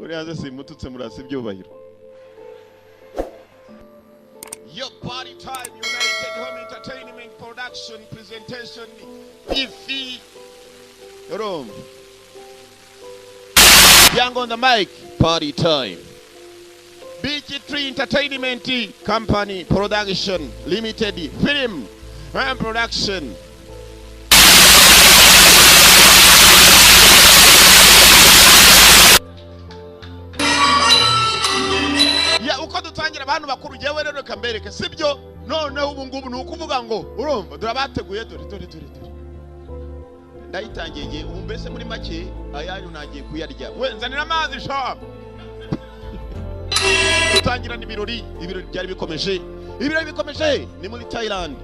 Uri hanze simututse, murasa ibyubahiro. Yo, party time. United Home Entertainment Production presentation, ifi urumva. Young on the mic, party time. BG3 Entertainment Company Production Limited, film and production. Ya, uko dutangira abantu bakuru, jewe rero reka mbereke, sibyo? Noneho ubu ngubu ni ukuvuga ngo urumva, dore abateguye, dore dore dore dore ndayitangiye ngiye ubu. Mbese muri make ayanyu nagiye kuyarya. We, nzanira amazi sha. Dutangirana ibirori, ibirori byari bikomeje, ibirori bikomeje. Ni muri Thailand,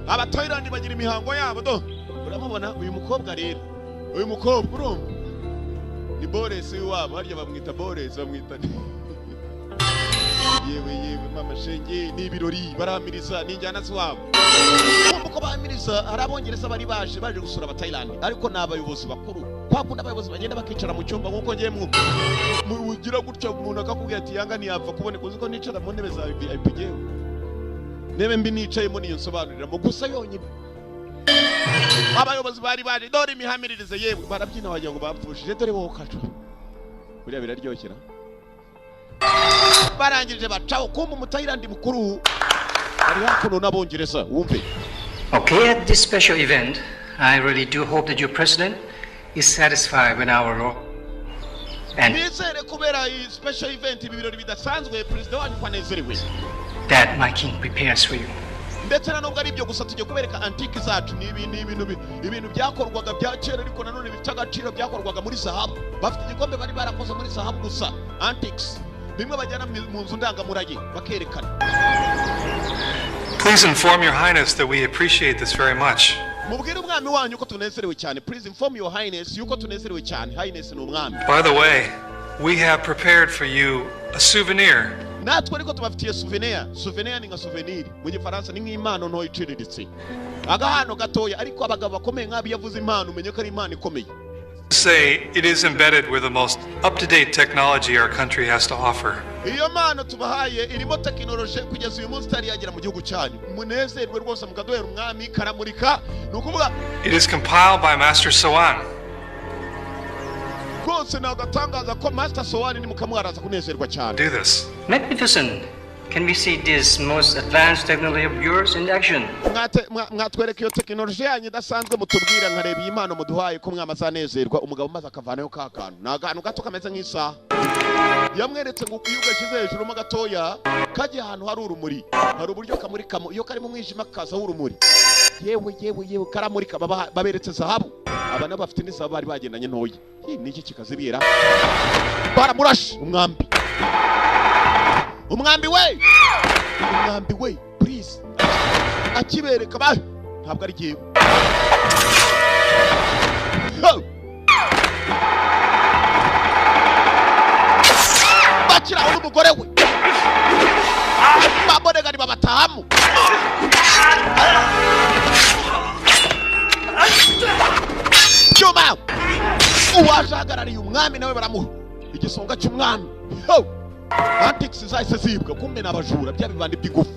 aba Thailand bagira imihango yabo. Do uramubona uyu mukobwa rero, uyu mukobwa urumva ni Boris wabo, harya bamwita Boris, bamwita. Yewe yewe, mama shenge, ni ibirori, baramiriza, ni injyana z'iwabo. Kumva uko bahamiriza, hari Abongereza bari baje gusura Abatayilandi, ariko ni abayobozi bakuru. Kwa kundi abayobozi bagenda bakicara mu cyumba, nk'uko ngiye mu ugira gutya umuntu akakubwira ati yanga ntiyapfa kuboneka. Uzi ko nicara mu ntebe za VIP? Jewe ntebe mbi nicayemo niyo nsobanuriramo gusa yonyine. Abayobozi bari baje, dore imihamiririze, yewe barabyina wagira ngo bapfushije. Dore wowe ukaca buriya biraryoshera. Barangije bacaho, kumva Umutayilandi mukuru ari hakuno n'Abongereza, wumve. Okay, at this special event, I really do hope that your president is satisfied with our role and Nizere kubera iyi special event, ibi birori bidasanzwe, perezida wanyu ko anezerewe that my king prepares for you. Ndetse na nubwo ari ibyo gusa, tujye kubereka antique zacu. Ni ibintu ibintu byakorwaga bya kera, ariko nanone bifite agaciro, byakorwaga muri zahabu. Bafite igikombe bari barakoze muri zahabu gusa, antiques, bimwe bajyana mu nzu ndangamurage bakerekana. Please inform Your Highness that we appreciate this very much. Mubwire umwami wanyu ko tunezerewe cyane. Please inform Your Highness yuko tunezerewe cyane. Highness ni umwami. By the way, we have prepared for you a souvenir. Natwe ariko tubafitiye souvenir. Souvenir ni nka souvenir mu Gifaransa, ni nk'impano ntoya iciriritse, agahano gatoya. Ariko abagabo bakomeye nk'abo, iyo avuze impano umenye ko ari impano ikomeye. Say it is embedded with the most up to date technology our country has to offer. Iyo mpano tubahaye irimo tekinoloji kugeza uyu munsi itari yagera mu gihugu cyanyu. Munezerwe rwose, mukaduhera umwami. Karamurika, ni ukuvuga. It is compiled by Master Sawan. Rwose ni agatangaza ko Master Sowani nimukamwaraza kunezerwa cyane. Do this. Magnificent. Can we see this most advanced technology of yours in action? Mwatwereka iyo tekinoloji yanyu idasanzwe, mutubwira nkareba iyi mpano muduhaye ko mwama azanezerwa. Umugabo maze akavanayo ka kantu, ni akantu gato kameze nk'isaha. Yamweretse ngo iyo ugashyize hejuru mo gatoya kajya ahantu hari urumuri, hari uburyo kamurikamo. Iyo kari mu mwijima kakazaho urumuri, yewe yewe yewe, karamurika. Baberetse zahabu. Aba nabo bafite n'izahabu bari bagendanye ntoya. Hi, niki kikazibira? Baramurashe umwambi, umwambi we, umwambi we, please. Akibereka ba ntabwo ari jyewe. Ho! Bakiraho n'umugore we babonegani babatahamu cyuma. Uwaje ahagarariye umwami nawe baramuha igisonga cy'umwami. Ho! Antiques zahise zibwa, kumbe ni abajura, bya bibandi by'igufu.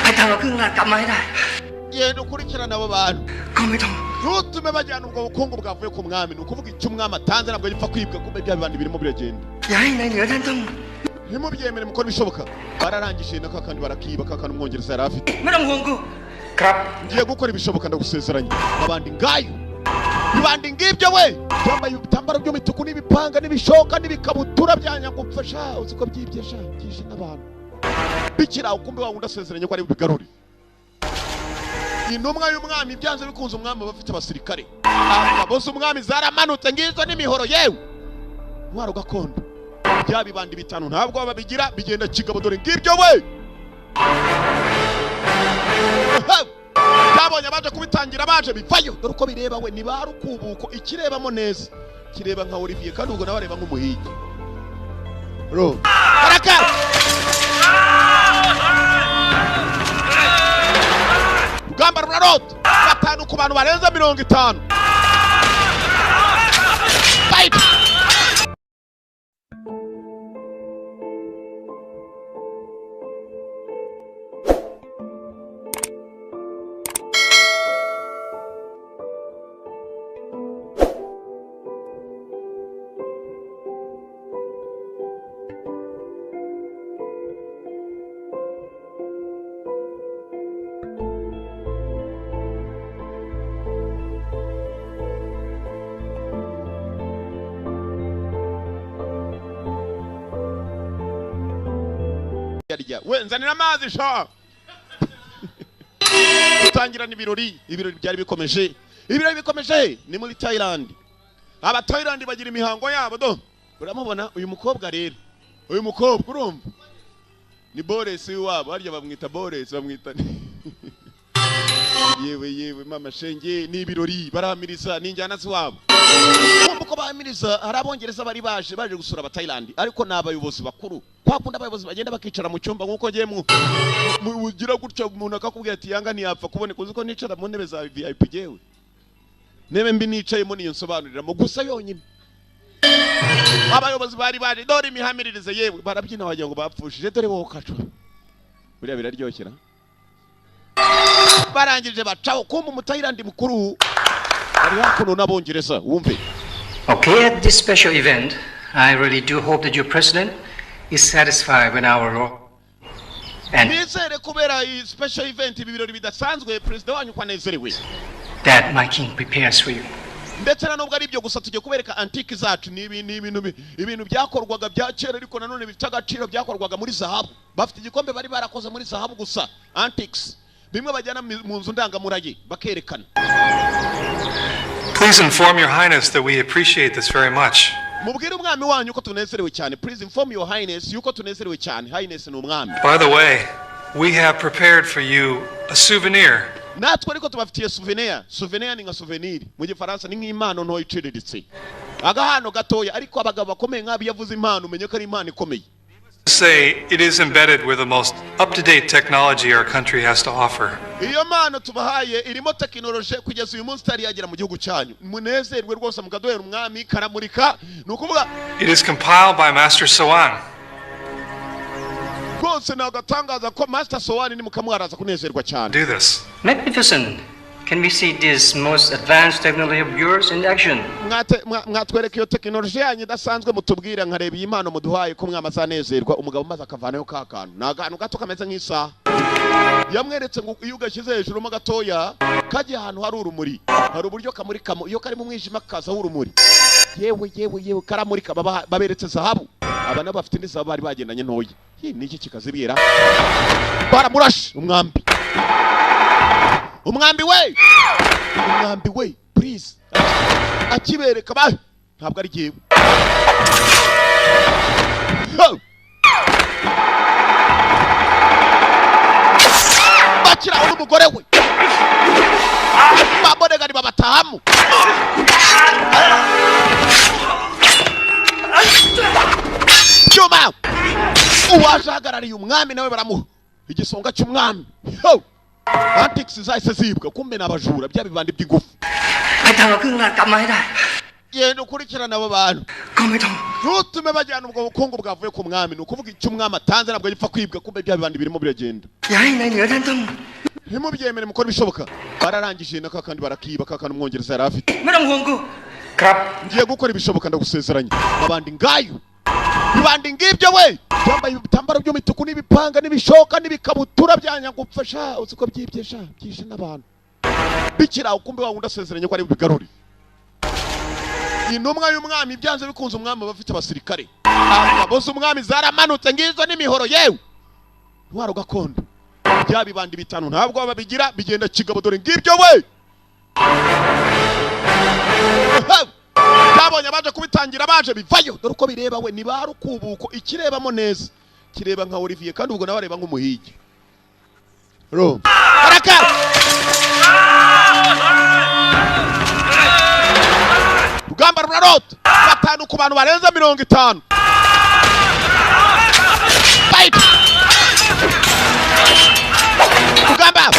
ไปทำเอาเครื่องราชกลับมาให้ได้ Genda ukurikirane abo bantu. ก็ไม่ต้อง Ntutume bajyana ubwo bukungu bwavuye ku mwami. Ni ukuvuga icyo umwami atanze ntabwo gipfa kwibwa. Kumbe bya bibandi birimo biragenda. อย่าให้นายเหนือท่านต้อง Ntimubyemere, mukora ibishoboka. Bararangije na kakandi barakiba, kakandi Umwongereza yari afite. ไม่ต้องห่วงกู ครับ Ngiye gukora ibishoboka, ndagusezeranye. Abandi ngayo ibandi ngibyo we, byambaye ibitambaro by'imituku n'ibipanga n'ibishoka n'ibikabutura bya nyagupfa sha. Uzi ko byibye sha, byishe n'abantu bikiri aho. Kumbe wa wundi asezeranye ko ari bubigarure. Intumwa y'umwami, byanze bikunze umwami aba afite abasirikare. Ingabo z'umwami zaramanutse, ngizo n'imihoro, yewe intwaro gakondo. Bya bibandi bitanu ntabwo babigira, bigenda kigabo. Dore ngibyo we, byabonye abaje kubitangira baje bivayo. Dore uko bireba we, ni ba rukubuko. Ikirebamo neza kireba nka Olivier, kandi ubwo nawe areba nk'umuhigi. Ro baraka rugamba rurarota, batanu ku bantu barenze 50. Fight. Arya we, nzanira amazi sha. Dutangirana ibirori. Ibirori byari bikomeje, ibirori bikomeje. Ni muri Thailand. Aba Thailand bagira imihango yabo. Do uramubona uyu mukobwa rero, uyu mukobwa urumva ni Boris wabo. Harya bamwita Boris, bamwita. Yewe yewe, mama shenge, ni ibirori, barahamiriza, ni injyana z'iwabo. Kumva uko bahamiriza. Hari Abongereza bari baje gusura Abatayilandi, ariko ni abayobozi bakuru. Kwa kundi abayobozi bagenda bakicara mu cyumba, nk'uko ngiye ugira gutya umuntu akakubwira ati: "Yanga ntiyapfa kuboneka." Uzi ko nicara mu ntebe za VIP? Jewe ntebe mbi nicayemo niyo nsobanuriramo gusa yonyine. Abayobozi bari baje, dore imihamiririze. Yewe, barabyina wagira ngo bapfushije. Dore wowe ukacura buriya biraryoshera. Barangije bacaho, kumva Umutayilandi mukuru ari hakuno n'Abongereza, wumve. Okay, at this special event, I really do hope that your president is satisfied with our role. And Nizere kubera iyi special event, ibi birori bidasanzwe, perezida wanyu ko anezerewe that my king prepares for you. Ndetse na nubwo ari ibyo gusa, tugiye kubereka antique zacu. Ni ibintu ibintu byakorwaga bya kera, ariko nanone bifite agaciro, byakorwaga muri zahabu. Bafite igikombe bari barakoze muri zahabu gusa, antiques, bimwe bajyana mu nzu ndangamurage bakerekana. Please inform Your Highness that we appreciate this very much. Mubwire umwami wanyu ko tunezerewe cyane. Please inform Your Highness yuko tunezerewe cyane. Highness ni umwami. By the way, we have prepared for you a souvenir. Natwe ariko tubafitiye souvenir. Souvenir ni nka souvenir mu Gifaransa, ni nk'impano ntoya iciriritse, agahano gatoya. Ariko abagabo bakomeye nk'abo, iyo avuze impano umenye ko ari impano ikomeye. Say it is embedded with the most up-to-date technology our country has to offer. Iyo mpano tubahaye irimo tekinoloji kugeza uyu munsi itari yagera mu gihugu cyanyu. Munezerwe rwose, mukaduhera umwami. Karamurika, ni ukuvuga. It is compiled by Master Sawan. Rwose ni agatangaza ko Master Sowani nimukamwaraza kunezerwa cyane. Do this. Magnificent. Can we see this most advanced technology of yours in action? Mwatwereka iyo tekinoloji yanyu idasanzwe, mutubwira nkareba iyi mpano muduhaye ko mwamazanezerwa. Umugabo maze akavanayo ka kantu, ni akantu gato kameze nk'isaha. Yamweretse ngo iyo ugashyize hejuru mo gatoya kajya ahantu hari urumuri, hari uburyo kamurikamo. Iyo kari mu mwijima kakazaho urumuri. Yewe yewe yewe, karamurika. Baberetse zahabu. Aba nabo bafite indi zahabu bari bagendanye ntoya. Hi, niki kikazibira? Baramurashe umwambi, umwambi we, umwambi we. Please, akibereka ba ntabwo ari jyewe. Ho! Bakiraho n'umugore we bamonegani babatahamu cyuma. Uwaje ahagarariye umwami nawe baramuha igisonga cy'umwami. Ho! Antiques zahise zibwa. Kumbe ni abajura, bya bibandi by'ingufu. ไปทำเอาเครื่องราชกลับมาให้ได้ Genda ukurikirana abo bantu. ก็ไม่ต้อง Ntutume bajyana ubwo bukungu bwavuye ku mwami. Ni ukuvuga icyo umwami atanze ntabwo gipfa kwibwa. Kumbe bya bibandi birimo biragenda. อย่าให้นายเหนือท่านต้อง Ntimubyemere, mukore ibishoboka. Bararangije na kakandi barakiba, kakandi Umwongereza yari afite. ไม่ต้องห่วงกู ครับ Ngiye gukora ibishoboka, ndagusezeranya. Abandi ngayo bibandi ngibyo we, byambaye ibitambaro by'imituku n'ibipanga n'ibishoka n'ibikabutura bya nyagupfa sha. Uzi ko byibye sha, byishe n'abantu bikiri aho. Kumbe wa wundi asezeranye ko ari bubigarure. Intumwa y'umwami, byanze bikunze umwami aba afite abasirikare. Ingabo z'umwami zaramanutse ngizo n'imihoro, yewe, intwaro gakondo. Bya bibandi bitanu ntabwo babigira, bigenda kigabo. Dore ngibyo we, byabonye abaje kubitangira baje bivayo. Dore uko bireba we, ni ba rukubuko. Ikirebamo neza kireba nka Olivier, kandi ubwo nawe areba nk'umuhigi. Ro baraka rugamba rurarota, batanu ku bantu barenze 50. Fight rugamba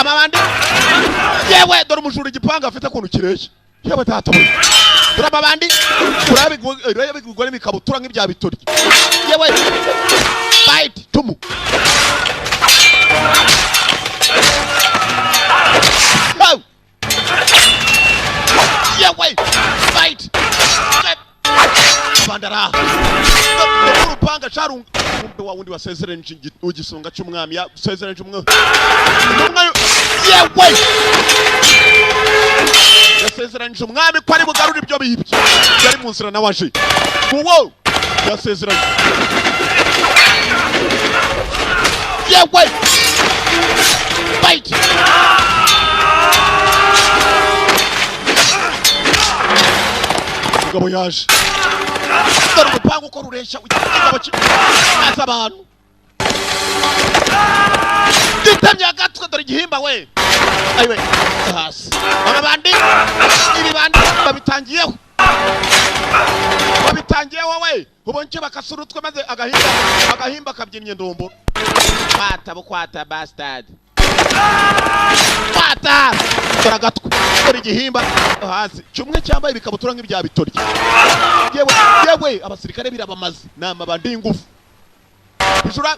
amabandi. Yewe, dore umujura igipanga afite ukuntu kireshya. Yewe data we, dore amabandi, urabigurwa n'ibikabutura nk'ibya bitoryi. Yewe, fight tumu. Ho! Yewe, fight bandara. Dore urupanga sharunga. Kumbe wa wundi wasezeranije igisonga cy'umwami yasezeranije umwami intumwa yewe, yasezeranyije umwami ko ari bugarure ibyo bibye. Yari mu nzira nawe aje uwo yasezeranye. Yewe, fight! Umugabo yaje, dore umupangu uko rureshya. Ikigabo kimaze abantu gitemye agatwe. Dore igihimba we! Ayiwe, hasi amabandi, ibibandi babitangiyeho, babitangiye wowe. Ubonye icyo bakasura utwe, maze agahimba, agahimba kabyinnye ndumburo. Kwata bukwata, bastard, kwata! Dore agatwe, dore igihimba hasi kimwe cyambaye ibikabutura nk'ibya bitoryi. Yewe yewe, abasirikare birabamaze, ni amabandi y'ingufu, ijura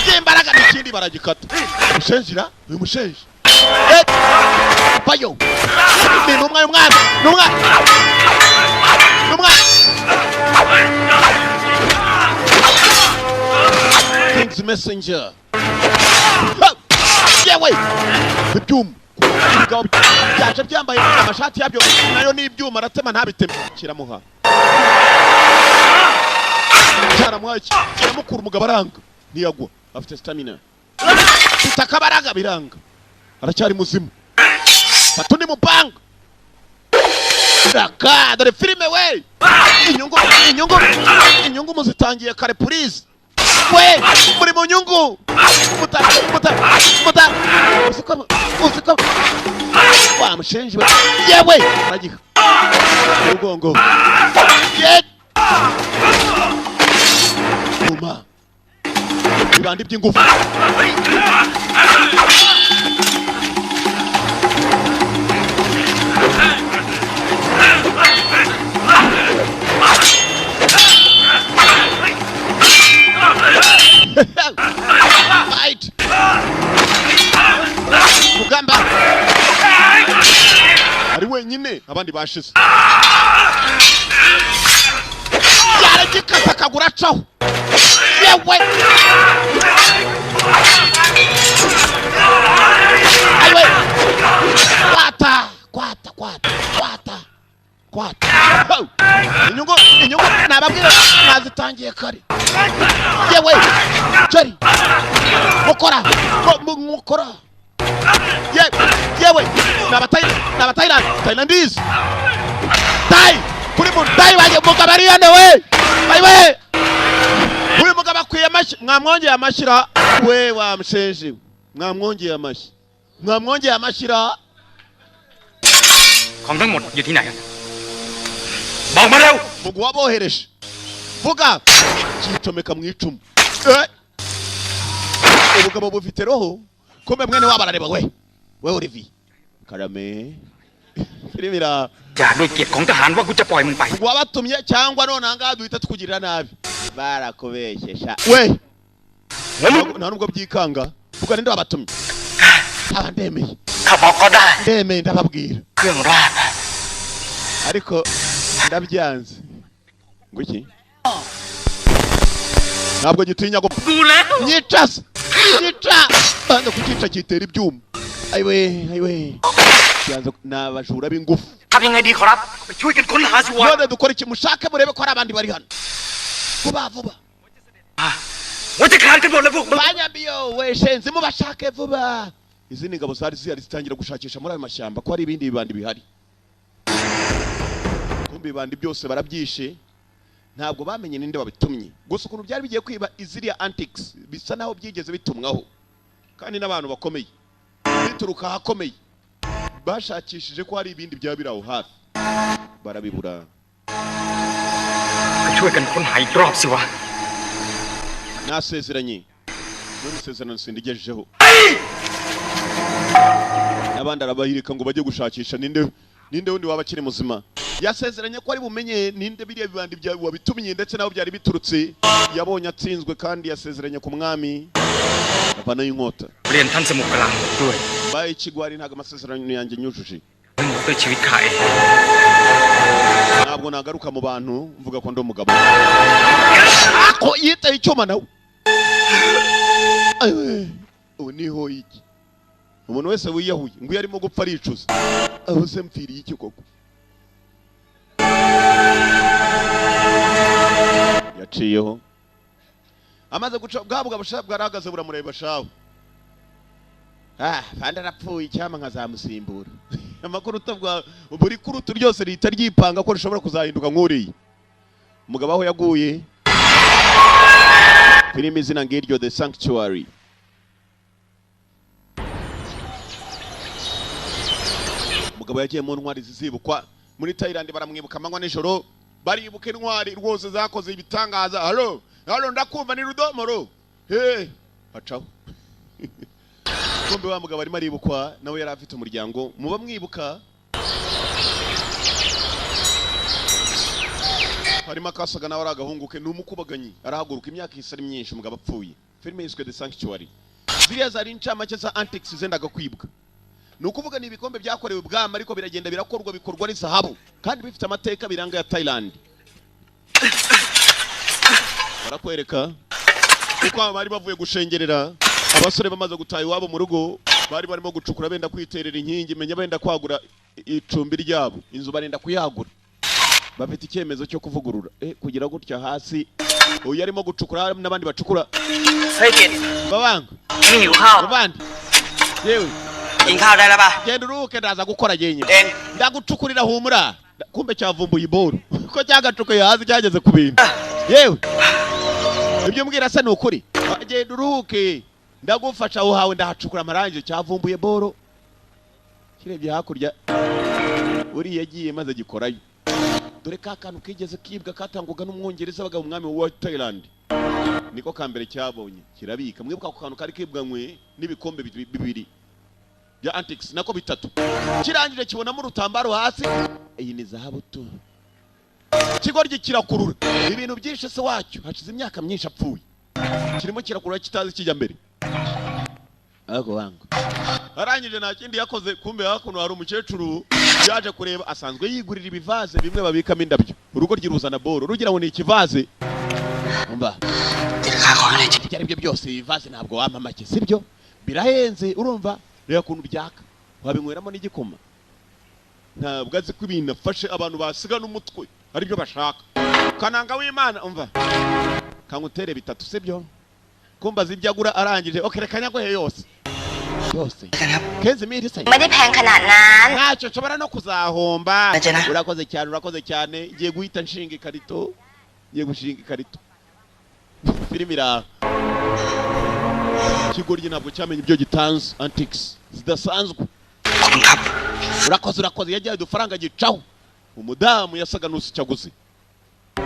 ry'imbaraga n'ikindi baragikata. Mushenjira uyu mushenji. Eh, bayo ni intumwa y'umwami, ni umwami, ni umwami. King's messenger. Ha! Yewe, ibyuma, ibigabo byaje byambaye amashati yabyo nayo ni ibyuma, aratema ntabiteme. Kiramuha, cyaramuhaye, kiramukura. Umugabo aranga, ntiyagwa, afite stamina, afite akabaraga, biranga, aracyari muzima. Fata undi mupanga raka. Dore filime we! Inyungu, inyungu, inyungu muzitangiye kare. Purize we, muri mu nyungu. Muta, muta, muta! Uziko, uziko wa mushenji we! Yewe, aragiha umugongo ye uma ibandi by'ingufu. Fight! Rugamba ari wenyine, abandi bashize. Yaragikata akaguru acaho. Yewe, ayiwe, kwata, kwata, kwata, kwata, kwata! Ho! Inyungu, inyungu nababwira mwazitangiye kare. Yewe, jeri mukora mukora. Yewe, ni abatayilandi, Thailandese, Thai kuri mu Thai bagiye. Umugabo ari hano we! Ayiwe, uyu mugabo akwiye amashyi. Mwamwongeye amashyira we, wa mushenji! Mwamwongeye amashyi, mwamwongeye amashyira. ของทั้งหมดอยู่ที่ไหน บอกมาเร็ว Vuga uwabohereje, vuga! Cyicomeka mu icumu. Eh! Ubugabo bufite roho. Kumbe mwene wabo arareba we. We Olivier karame, filime ira อย่าด้วยเกียรติของทหารว่ากูจะปล่อยมึงไป Wabatumye cyangwa none ahangaha duhita tukugirira nabi? Barakubeshyesha we. Nta nubwo byikanga. Vuga, ninde wabatumye? Aba ndemeye. ถ้าบอกก็ได้ Ndemeye, ndababwira. เครื่องราช Ariko ndabyanze. Ngo iki? Ntabwo gitinya gupfa. กูแล้ว Nyica se, nyica! Banza kucyica, kitera ibyuma. Ayiwe, ayiwe, byanze. Ni abajura b'ingufu. ทำยังไงดีขอรับ ไปช่วยกันค้นหาสิวะ None dukora iki? Mushake murebe ko hari abandi bari hano. Vuba vuba! หัวจะขาดกันหมดแล้วพวกมึง Banyambiyo we, shenzi, mubashake vuba! Izindi ngabo zari zihari zitangira gushakisha muri ayo mashyamba ko hari ibindi bibandi bihari. Kumbe ibibandi byose barabyishe, ntabwo bamenye ninde wabitumye. Gusa ukuntu byari bigiye kwiba iziriya antiques, bisa naho byigeze bitumwaho kandi n'abantu bakomeye, bituruka ahakomeye. Bashakishije ko hari ibindi byaba biri aho hafi, barabibura. ไปช่วยกันค้นหาอีกรอบสิวะ Nasezeranye, none isezerano sindigejejeho. N'abandi arabahirika ngo bajye gushakisha ninde, ninde wundi waba akiri muzima. Yasezeranye ko ari bumenye ninde biriya bibandi wabitumye ndetse naho byari biturutse. Yabonye atsinzwe kandi yasezeranye ku mwami, avanayo inkota. เรียนท่านสมุทรกลาโหมด้วย Mbaye ikigwari, ntabwo amasezerano yanjye nyujuje. ทั้งหมดด้วยชีวิตข้าเอง Ntabwo nagaruka mu bantu mvuga ko ndi umugabo. Ako yitaye icyuma nawe. Ayiwe, ubu niho iki umuntu wese wiyahuye ngo iyo arimo gupfa aricuza. Aho se mpfiriye iki koko? Yaciyeho Amaze guca, bwa bugabo sha bwarahagaze buramureba shawe. Ah, fandi arapfuye, icyama nkazamusimbura. Amakuru utabwa buri kurutu ryose rihita ryipanga ko rishobora kuzahinduka nk'uriya umugabo aho yaguye. Filime izina ngiryo, The Sanctuary. Umugabo yagiye mu ntwari zizibukwa muri Thailand, baramwibuka amanywa nijoro, baribuka intwari rwose zakoze ibitangaza. Halo, halo, ndakumva, ni Rudomoro. He acaho. Kumbe wa mugabo arimo aribukwa, nawe yari afite umuryango muba mwibuka. Harimo akasaga nawe ari agahungu ke, ni umukubaganyi, arahaguruka. Imyaka isa ari myinshi umugabo apfuye. Filime yiswe The Sanctuary. Ziriya zari incamake za antiques zendaga kwibwa. Ni ukuvuga ni ibikombe byakorewe ubwami, ariko biragenda birakorwa, bikorwa ari zahabu kandi bifite amateka biranga ya Thailand. Barakwereka uko aba bari bavuye gushengerera, abasore bamaze gutaha iwabo mu rugo, bari barimo gucukura benda kwiterera inkingi, menya benda kwagura icumbi ryabo, inzu barenda kuyagura, bafite icyemezo cyo kuvugurura kugira gutya hasi. Uyu arimo gucukura n'abandi bacukura. เฮ้ยกิต Babanga. นี่หิวข้าว Bavandi, yewe. กินข้าวได้แล้วป่ะ Genda uruhuke, ndaza gukora jyenyine. เอง Ndagucukurira, humura. Kumbe cyavumbuye iboru ko cyagacukuye hasi cyageze ku bintu. Yewe, ibyo mbwira se ni ukuri? Ah, genda uruhuke, ndagufasha, aho hawe ndahacukura amarangi. Cyavumbuye boro, kirebye hakurya, uriya yagiye maze gikorayo. Dore ka kantu kigeze kibwa katangwaga n'Umwongereza wabaga umwami wa Thailand, niko ka mbere cyabonye kirabika. Mwibuka ako kantu kari kibwanywe n'ibikombe bibiri bya antiques, nako bitatu. Kirangije kibonamo urutambaro hasi, iyi ni zahabu tu. Ikigoryi kirakurura ibintu byinshi. Se wacyo hashize imyaka myinshi apfuye, kirimo kirakurura kitazi kijya mbere, ariko wangu arangije nta kindi yakoze. Kumbe hakuno hari umukecuru yaje kureba, asanzwe yigurira ibivaze bimwe babikamo indabyo. Urugo ryiruzana boro rugira ngo ni ikivaze, umva. ติดราคาของอะไรจริง Ibyo ari byo byose, ibivaze ntabwo wampa make, sibyo? Birahenze, urumva, reba ukuntu byaka, wabinyweramo n'igikoma. Ntabwo azi ko ibintu afashe abantu basiga n'umutwe aribyo bashaka. Kananga w'Imana, umva, kangutere bitatu, sibyo? Kumbaza ibyo agura, arangije, ok, reka nyaguhe yose yose. กันครับ 15 mille se? ไม่ได้แพงขนาดนั้น Ntacyo nshobora no kuzahomba. Ntacyo na. Urakoze cyane, urakoze cyane. Ngiye guhita nshinga ikarito, ngiye gushinga ikarito. Filime iraha. Ikigoryi ntabwo cyamenye ibyo gitanze, antiques zidasanzwe. ขอบคุณครับ Urakoze, urakoze. Yajyaye udufaranga gicaho. Umudamu yasaga n'usi icyo aguze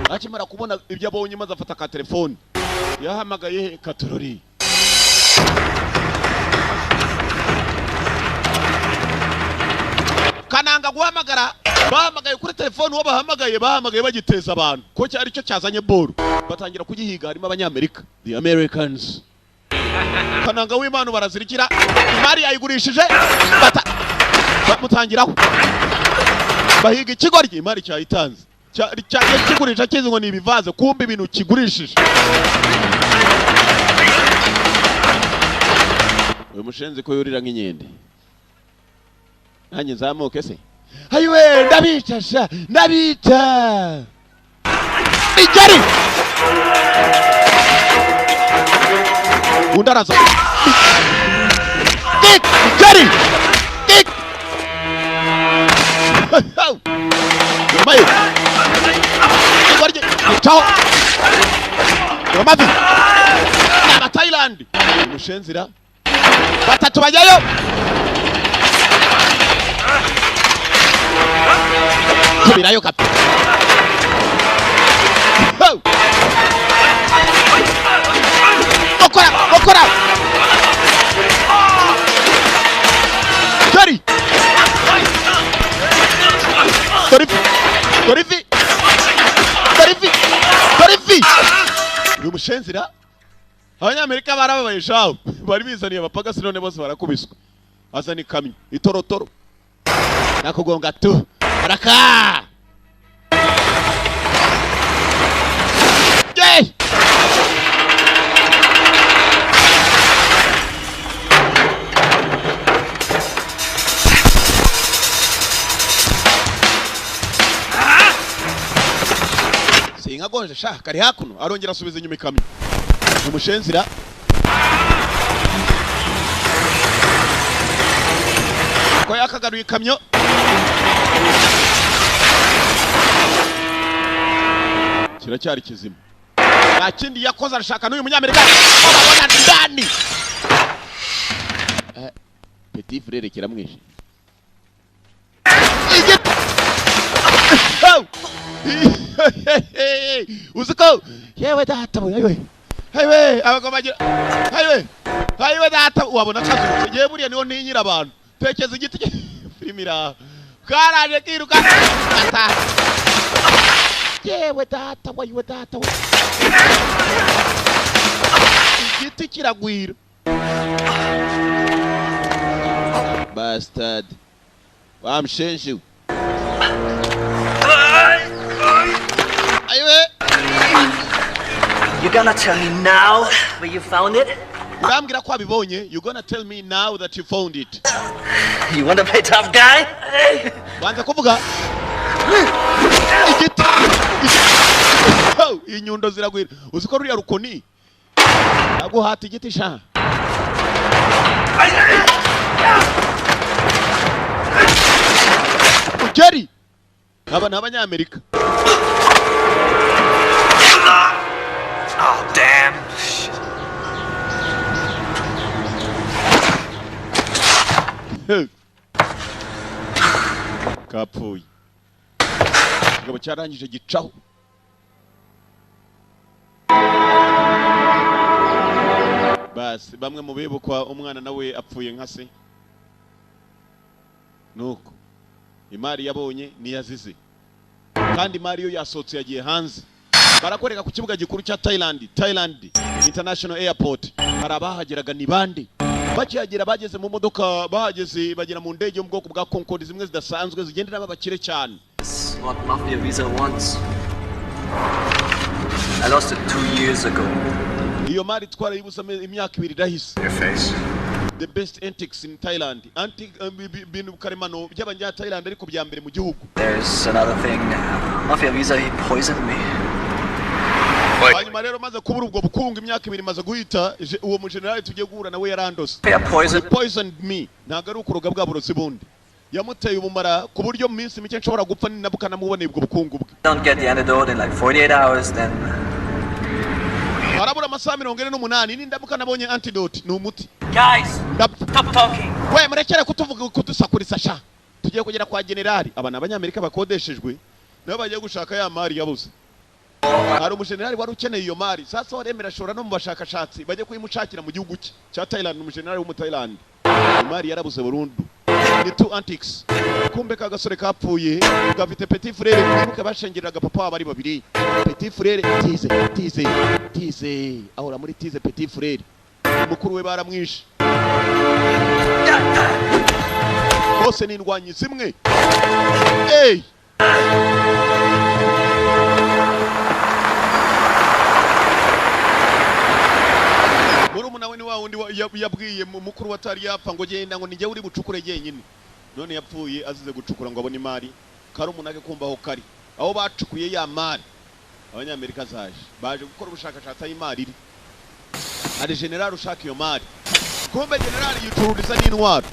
akimara kubona ibyo abonye, maze afata ka telefone yahamagaye katorori. Kananga guhamagara, bahamagaye kuri telefone, uwo bahamagaye, bahamagaye bagiteza abantu ko cyari cyo cyazanye boro, batangira kugihiga. Harimo Abanyamerika, the Americans. Kananga w'Imana barazirikira, imari yayigurishije, bata bamutangiraho bahiga ikigoryi. Imari cyayitanze, cyagiye kigurisha kizi ngo ni ibivaze, kumbe ibintu kigurishije. Uyu mushenzi ko yurira nk'inkende, nanjye nzamuke se? Ayiwe, ndabica sha, ndabica igeri. Undi araza. Tik, igeri, tik. Nyuma ye ikigoryi gicaho amavi ni Abatayilandi. Umushenzira batatu bajyayo. Subirayo kapi. Ho! Gukora, gukora. Dore, dore ifi, dore ifi, dore ifi, dore ifi. Uyu mushenzira, Abanyamerika barababaye shawe, bari bizaniye abapagasi none bose barakubiswe. Azana ikamyo itorotoro nakugonga tu araka. Yey! Sinkagonje sha, kari hakuno. Arongera asubiza inyuma ikamyo. Umushenzira ko yakagaruye ikamyo. Kiracyari kizima, nta kindi yakoze, arashaka n'uyu Munyamerika bababona ndani. Petit frère kiramwishe. Oh! Uzi ko yewe data we, ayiwe ayiwe, abagabo bagira ayiwe ayiwe data, wabona kazutse. Yewe, buriya niho ntinyira abantu. Tekeza igiti, filimi iraha, karaje kiruka ata. Yewe data we, ayiwe data we, igiti kiragwira. Bastard, wamshenje we. Ayiwe. You gonna tell me now where you found it? Urambwira ko wabibonye? You gonna tell me now that you found it? You wanna play tough guy? Banza kuvuga igiti. Oh, inyundo ziragwira. Uzi ko ruriya rukoni aguhata igiti sha. Ugeri aba ni Abanyamerika. Oh, damn. Shit. Kapfuye. Ikigabo cyarangije gicaho. Basi bamwe mu bibukwa, umwana nawe apfuye nka se. Nuko imari yabonye niyazize, kandi imari yo yasohotse, yagiye hanze. Barakwereka ku kibuga gikuru cya Thailand, Thailand International Airport. Hari abahageraga. Ni bande bakihagera? Bageze mu modoka, bahageze bagera mu ndege yo mu bwoko bwa Concorde, zimwe zidasanzwe zigenderamo abakire cyane. It's what Mafia Visa wants. I lost it 2 years ago. Iyo mari twarayibuze, imyaka 2 irahise. Your face. The best antiques in Thailand, antique, ibintu karemano by'abanya Thailand, ariko bya mbere mu gihugu. There's another thing. Mafia Visa, he poisoned me. Hanyuma rero maze kubura ubwo bukungu, imyaka 2 imaze guhita, uwo mujenerali tugiye guhura nawe yarandose. Mafia poisoned. Poisoned me. Ntabwo ari ukuroga bwa burozi bundi, yamuteye ubumara ku buryo mu minsi mike nshobora gupfa ninabuka namuboneye ubwo bukungu bwe. Don't get the antidote in like 48 hours, then Harabura amasaha 48, nindamuka nabonye antidote, ni umuti, Guys, ndapfa. Stop talking. We, murekere kutuvuga, kudusakuriza sha. Tugiye kugera kwa generali. Aba ni Abanyamerika bakodeshejwe, nabo bagiye gushaka ya mari yabuze. Hari umujenerali wari ukeneye iyo mari. Sasa waremera ashora no mu bashakashatsi bajye kuyimushakira mu gihugu cye cya Thailand. Umujenerali w'Umutailand, imari yarabuze burundu, ni two antiques. Kumbe ka gasore kapfuye gafite petit frere. Mwibuke bashengereraga papa wabo ari babiri. Petit frere tize tize tize, ahora muri tize. Petit frere, mukuru we baramwishe. Bose ni indwanyi zimwe. Hey! Murumuna we ni wa wundi yabwiye mukuru we atari yapfa ngo genda, ngo nijye uri bucukure jyenyine. None yapfuye azize gucukura ngo abone imari. Karumuna ke kumva aho kari, aho bacukuye ya mari. Abanyamerika zaje, baje gukora ubushakashatsi aho imari iri. Hari generali ushaka iyo mari. Kumbe generali yicururiza n'intwaro.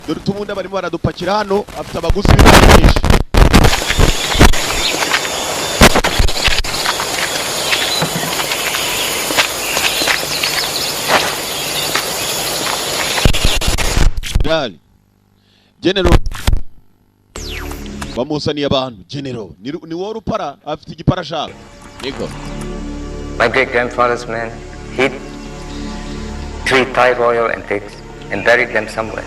Dore utubunda barimo baradupakira hano, afite abaguzi b'imari nyinshi. Generali, general bamuzaniye abantu. General ni wowe rupara, afite igipara ashaka niko. My great grandfather's men hid three Thai royal antiques and buried them somewhere.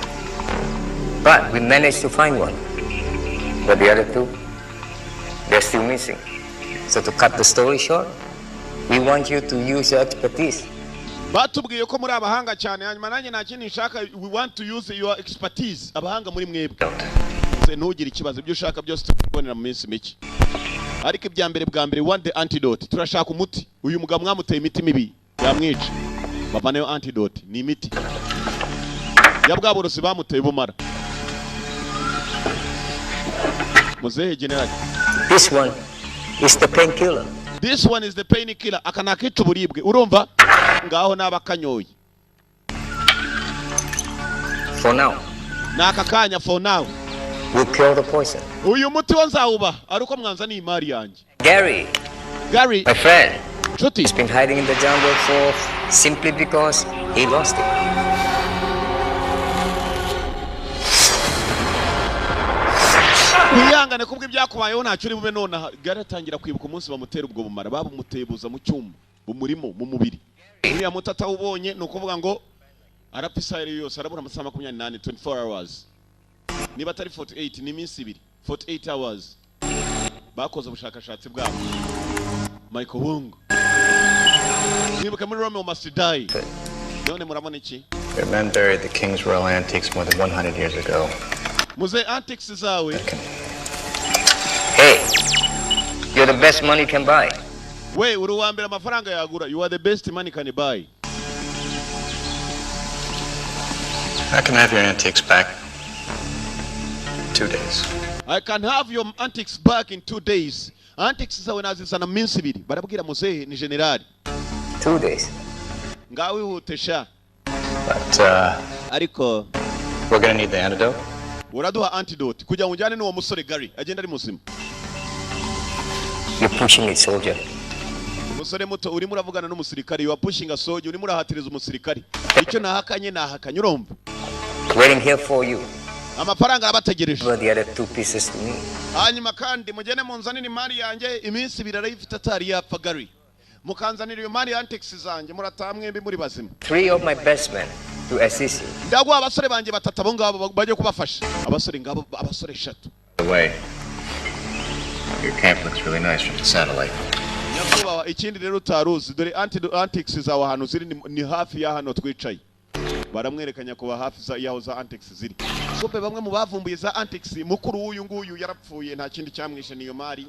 But we managed to find one. But the other two, they're still missing. So to cut the story short, we want you to use your expertise. Batubwiye ko muri abahanga cyane. Hanyuma nanjye nta kindi nshaka, we want to use your expertise, abahanga muri mwebwe. Se ntugire ikibazo, ibyo ushaka byose tubibonera mu minsi mike. Ariko ibya mbere bwa mbere, we want the antidote, turashaka umuti. Uyu mugabo mwamuteye imiti mibi yamwica. Bavaneyo antidote, ni imiti ya bwa burozi bamuteye bumara. Muzehe generali. This one is the painkiller. This one is the painkiller. Aka ni akica uburibwe, urumva? Ngaho naba kanyoye. For now, Ni aka kanya, for now. we'll kill the poison. Uyu muti wo nzawubaha ari uko mwanzaniye imari yanjye. Gary, Gary, my friend, nshuti, has been hiding in the jungle for simply because he lost it. Wihangane kubwo ibyakubayeho, ntacyo uri bube nonaha. Gary atangira kwibuka umunsi bamutera ubwo bumara, babumuteye buza mu cyuma bumurimo mu mubiri. Uriya muti atawubonye, ni ukuvuga ngo arapfa isaha iyo yose, arabura amasaha 24, 24 hours, niba atari 48 ni iminsi 2, 48 hours. Bakoze ubushakashatsi bwabo. Michael Wong, mwibuke muri Romeo Must Die. None murabona iki? Their men buried the king's royal antiques more than 100 years ago. Muze antiques zawe. Hey, you're the best money can buy. We uri uwa mbere amafaranga yagura. You are the best money can buy. I can have your antiques back 2 days. I can have your antiques back in 2 days. Antiques zawe nazizana mu minsi 2. Barabwira muzehe, ni generali. 2 days. Ngaho wihute sha. But Ariko we're gonna need the antidote. uraduha antidote kugira ngo ujyane n'uwo musore Gary agenda ari muzima. You're pushing it, soldier. Umusore muto, urimo uravugana n'umusirikare. You are pushing a soldier. Urimo urahatiriza umusirikare. Icyo nahakanye nahakanye, urumva? Waiting here for you. Amafaranga arabategereje. Over the other two pieces to me. Hanyuma kandi mugende munzanire imari yanjye. Iminsi 2 arayifite atari yapfa Gary. Mukanzanira iyo mari ya antiques zanjye, murataha mwembi muri bazima. Three of my best men to assist you. Ndaguha abasore banjye batatu, abo ngabo bajye kubafasha. Abasore ngabo, abasore eshatu. By the way, your camp looks really nice from the satellite. Nyakubahwa, ikindi rero utaruzi, dore antiques zawe ahantu ziri ni hafi ya hano twicaye. Baramwereka nyakubahwa hafi y'aho za antiques ziri. Kumbe bamwe mu bavumbuye za antiques, mukuru w'uyu nguyu yarapfuye, nta kindi cyamwishe niyo mari.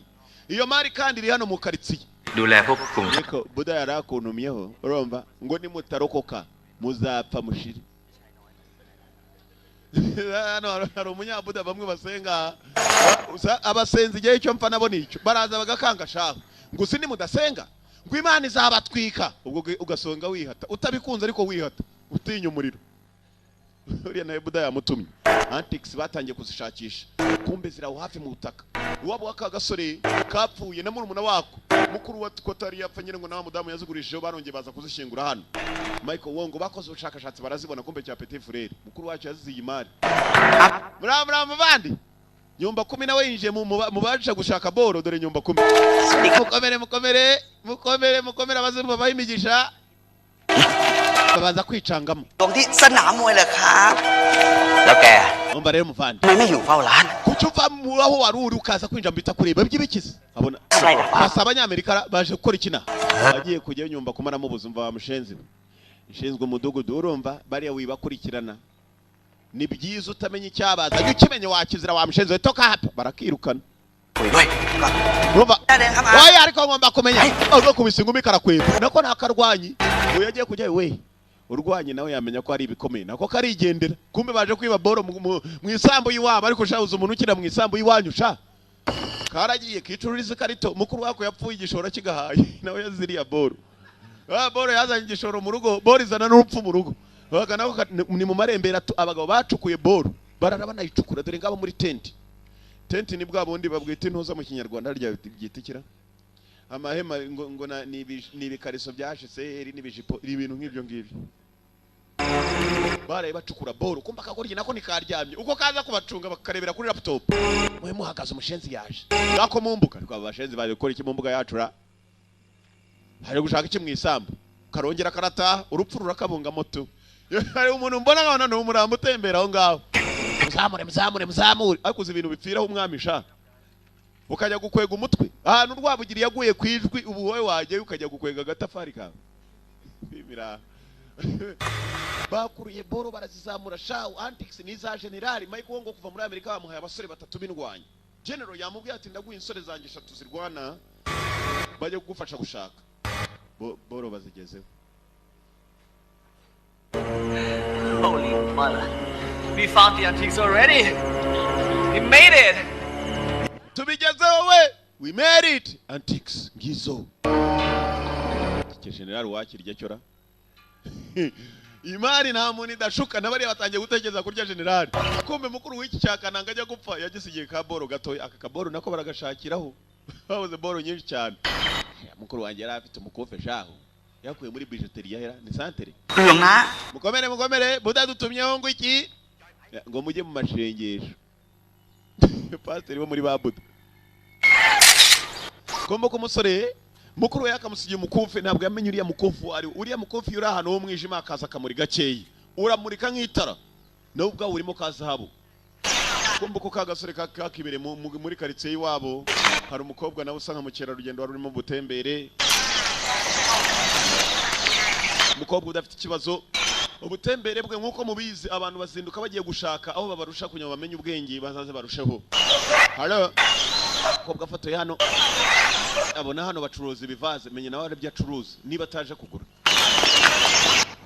Iyo mari kandi iri hano mu karitsiye. ดูแลพวกกลุ่ม Ariko Buda yarakuntumyeho, urumva, ngo nimutarokoka muzapfa mushire. Hano hari umunyabuda bamwe basenga, abasenzi igihe cyo mpfa nabo nicyo baraza bagakanga shaho, ngo usi nimudasenga ngo Imana izabatwika. Ubwo ugasonga wihata utabikunze, ariko wihata utinya umuriro. Uriya nawe Buda yamutumye. Antiques batangiye kuzishakisha, kumbe ziri aho hafi mu butaka. Iwabo w'aka gasore kapfuye na murumuna wako, mukuru wa ko atari yapfa nyine, ngo nawe mudamu yazigurishijeho, barongeye baza kuzishyingura hano. Michael Wong bakoze ubushakashatsi barazibona. Kumbe cya petit frere mukuru wacu yazize iyi mari. Muraba muvandi, nyumba kumi nawe yinjiye mu baje gushaka boro. Dore nyumba kumi. Mukomere, mukomere, mukomere, mukomere. Abazimu babaha imigisha, babanza kwicangamo. ตรงที่สนามมวยเหรอครับ แล้วแก Umva rero muvandi. ทำไมไม่อยู่เฝ้าร้าน Kuki uva mu aho wari uri ukaza kwinjira mu bitakureba by'ibikizi abona? อะไรนะ Basa abanyamerika baje gukora ikina. Agiye kujyayo, nyumba kumara mubuze. Umva wa mushenzi we, nshinzwe umudugudu, urumva? Bariya wibakurikirana, ni byiza utamenya icyabaza, jya ukimenya wakizira. Wa mushenzi we, toka hapa. Barakirukana. คุยด้วยก็ Urumva? ได้เลยครับอา Oya, ariko ngomba kumenya. Ubwo kubisa ingumi karakweba, nako ntakarwanyi. Uyu yagiye kujyayo we, urwanye nawe yamenya ko ari ibikomeye, nako karigendera. Kumbe baje kwiba boro mu isambu y'iwabo. Ariko sha, uzi umuntu ukina mu isambu y'iwanyu sha? Karagiye kicururiza ikarito. Mukuru wako yapfuye igishoro kigahaye, nawe yaziriya boro. Ah, boro yazanye igishoro mu rugo, boro izana n'urupfu mu rugo. Baga nako ni mu marembera abagabo bacukuye boro barara banayicukura. Dore ngabo muri tenti. Tenti ni bwa bundi babwita intuza mu Kinyarwanda, harya byita ikira amahema, ngo ni ibikariso bya HCR n'ibijipo, ibintu nk'ibyo ngibyo. Baraye bacukura boro, kumva akagoryi nako nikaryamye, uko kaza kubacunga bakarebera kuri laptop. Mwe muhagaze, umushenzi yaje ngako mu mbuga. Ariko aba bashenzi baje gukora iki mu mbuga yacu ra? Hari gushaka iki mu isambu? Karongera karataha, urupfu rurakabungamo tu. Hari umuntu mbona nkabona ni umurambo utembera aho ngaho. Muzamure, muzamure, muzamure. Ariko uzi ibintu bipfiraho umwami sha? Ukajya gukwega umutwe ahantu Rwabugiri yaguye ku ijwi, ubu wowe wajyayo ukajya gukwega agatafari kawe. Bimira bakuruye boro barazizamura shawu. Antiques ni iza generali Mike Wongo kuva muri Amerika. Bamuhaye abasore batatu b'indwanyi. General yamubwiye ati: "Ndaguha insore zanjye eshatu zirwana, bajye kugufasha gushaka." Boro bazigezeho. Holy mother. We found the antiques already. We made it. Tubigezeho we, we made it. Antiques ngizo. Iki general wakirya cyora. Imari nta muntu idashuka. N'abariya batangiye gutekereza kurya generali. Kumbe mukuru w'iki cyakananga ajya gupfa yagisigiye ka boro gatoya. Aka kaboro nako baragashakiraho, babuze boro nyinshi cyane. Mukuru wanjye yari afite umukofe shaho yakuye muri bijouterie yahera ni santere. หลวงนะ Mukomere, mukomere. Budadutumyeho ngo iki? Ngo mujye mu mashengesho. Pasiteri wo muri ba Buda kombo ko umusore mukuru we yakamusigiye umukufi, ntabwo yamenye uriya mukufi uwo ari we. Uriya mukufi uri ahantu h'umwijima akaza akamuri gakeya, uramurika nk'itara, nawe ubwawe urimo ka zahabu. Kumva ko ka gasore kakibereye muri karitsiye y'iwabo, hari umukobwa nawe usa nka mukerarugendo wari urimo butembere. Umukobwa udafite ikibazo, ubutembere bwe nk'uko mubizi, abantu bazinduka bagiye gushaka aho babarusha kugira ngo bamenye ubwenge, bazaze barusheho. Halo, umukobwa afotoye hano, abona hano bacuruza ibivaze, menye nawe aribyo acuruza. Niba ataje kugura,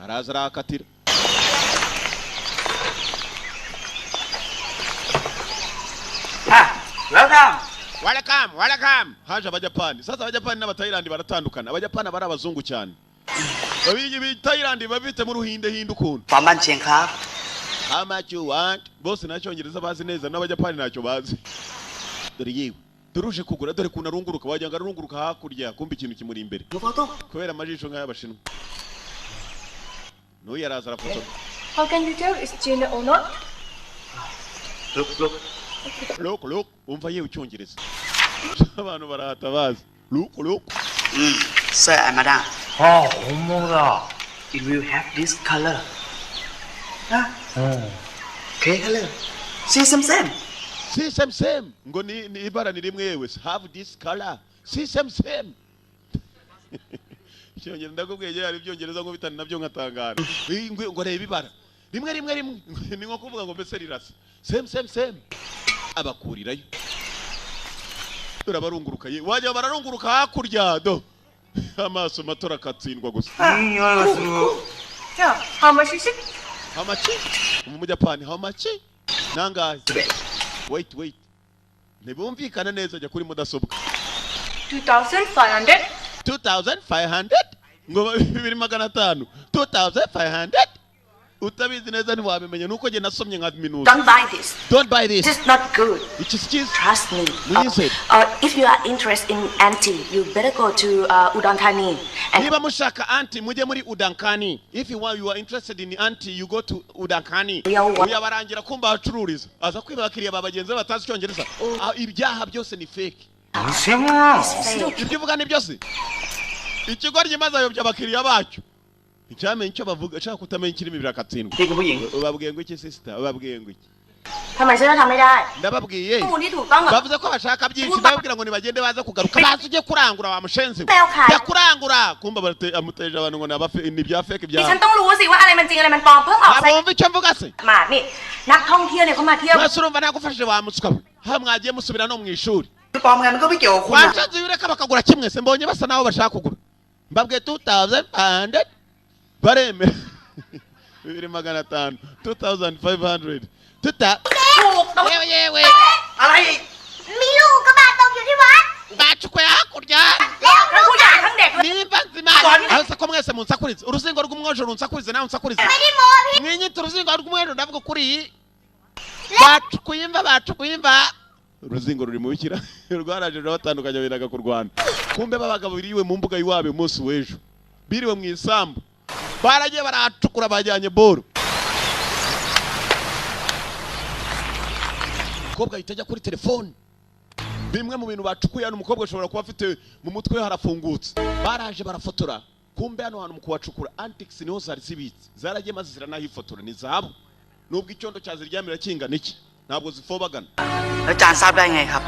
araza arakatira. Welcome. Welcome, welcome. Haje Abajapani. Sasa Abajapani n'Abatayilandi baratandukana. Abajapani bari abazungu cyane, babigi b'Tayilandi babite mu ruhinde hinde ukuntu. ฟอร์มบ้านเชียงครับ How much you want? Bose nta cyongereza bazi neza, n'Abajapani ntacyo bazi. Dore yewe, dore uje kugura, dore ukuntu arunguruka, wagira ngo arunguruka hakurya, kumva ikintu kimuri imbere. ดูโฟโต้ Kubera amajisho nk'ay'Abashinwa. N'uyu araza arafotora. How can you tell it's genuine or not? ลุกลุก Look, look, umva yewe icyongereza. Abantu barahata bazi. Look, look. อืม Sir and Madam. ああ、本物だ。 It will have this color, ฮะ Okay, color, see, same, same. Si same same. Ngo ni ibara ni rimwe yewe. Have this color. Si same same. Icyongereza ndakubwiye hari ibyongereza ngo bitani nabyo nkatangara. Ngo reba ibara. Rimwe rimwe rimwe. Ni nko kuvuga ngo mbese rirasa. Same same same. Abakurirayo. Dore abarunguruka ye. Wajya bararunguruka hakurya do. Amaso mato arakatsindwa gusa. いい匂いがする。 Yeah. How much is it? How much? Mu Mujapani how much? Nangahe? Wait, wait. Ntibumvikana neza, jya kuri mudasobwa. 2,500. 2500, ngo 2500, 2500. Utabizi neza ntiwabimenya, nuko njye nasomye nka minuta. Don't buy this. Don't buy this. This is not good. Iki si cyiza. Trust me. Mwizere. If you are interested in antique, you better go to Udon Thani. And Niba mushaka antique, mujye muri Udankani. If you are interested in antique, you go to Udankani. Uyabarangira kumba ahacururiza, aza kwiba abakiriya ba bagenzi be batazi icyongereza. Ah, ibyaha byose ni fake. 偽物なの fake. Ibyo uvuga ni byose ikigoryi, maze ayobya abakiriya bacyo, nticyamenye icyo bavuga, ashaka kutamenya ikirimi birakatsindwa. นี่คุณผู้หญิง Ubabwiye ngo iki, sister? Ubabwiye ngo iki? ทำไมฉันจะทำไม่ได้ Ndababwiye. ข้อมูลที่ถูกต้องอะ Bavuze ko bashaka byinshi, ndababwira ngo nibagende baza kugaruka, baza ujye kurangura wa mushenzi we. แมวขาย Jya kurangura. Kumba amuteje abantu ngo ni ibya fake ดิ bya ฉันต้องรู้สิว่าอะไรมันจริงอะไรมันปลอมเพิ่งออกไซ Ntabwo wumva icyo mvuga se? หมาดนี่ นักท่องเที่ยวเนี่ยเขามาเที่ยว Mwese urumva nagufashije wa muswa we? Ha, mwagiye musubira no mu ishuri. ปลอมไงมันก็ไม่เกี่ยวกับคุณอะ Washatse ureka bakagura kimwe se? Mbonye basa naho bashaka kugura, mbabwiye 2500, baremera 2500, 2500, tuta ถูกต้อง yewe yewe. อะไรอีก มีลูกกระบาดตกอยู่ที่วัด Bacukuye hakurya. ทั้งผู้ใหญ่ทั้งเด็กเลย Nimba nzima aho se ko mwese munsakurize uruzingo rw'umwojo, runsakurize nawe unsakurize, mwinyita uruzingo rw'umwojo. Ndavuga ukuri, bacukuye imva, bacukuye imva. Uruzingo ruri mu bikira rwaraje rurabatandukanya, bendaga kurwana. Kumbe b'abagabo biriwe mu mbuga y'iwabo umunsi w'ejo, biriwe mu isambu, baragiye barahacukura, bajyanye boro. Umukobwa ahita ajya kuri telefone. Bimwe mu bintu bacukuye hano, umukobwa ashobora kuba afite mu mutwe we harafungutse. Baraje barafotora, kumbe hano hantu mu kuhacukura antiques niho zari zibitse, zaragiye maze ziranahifotora. Ni zahabu, nubwo icyondo cyaziryamira kingana iki, ntabwo zifobagana. แล้วจานทราบได้ไงครับ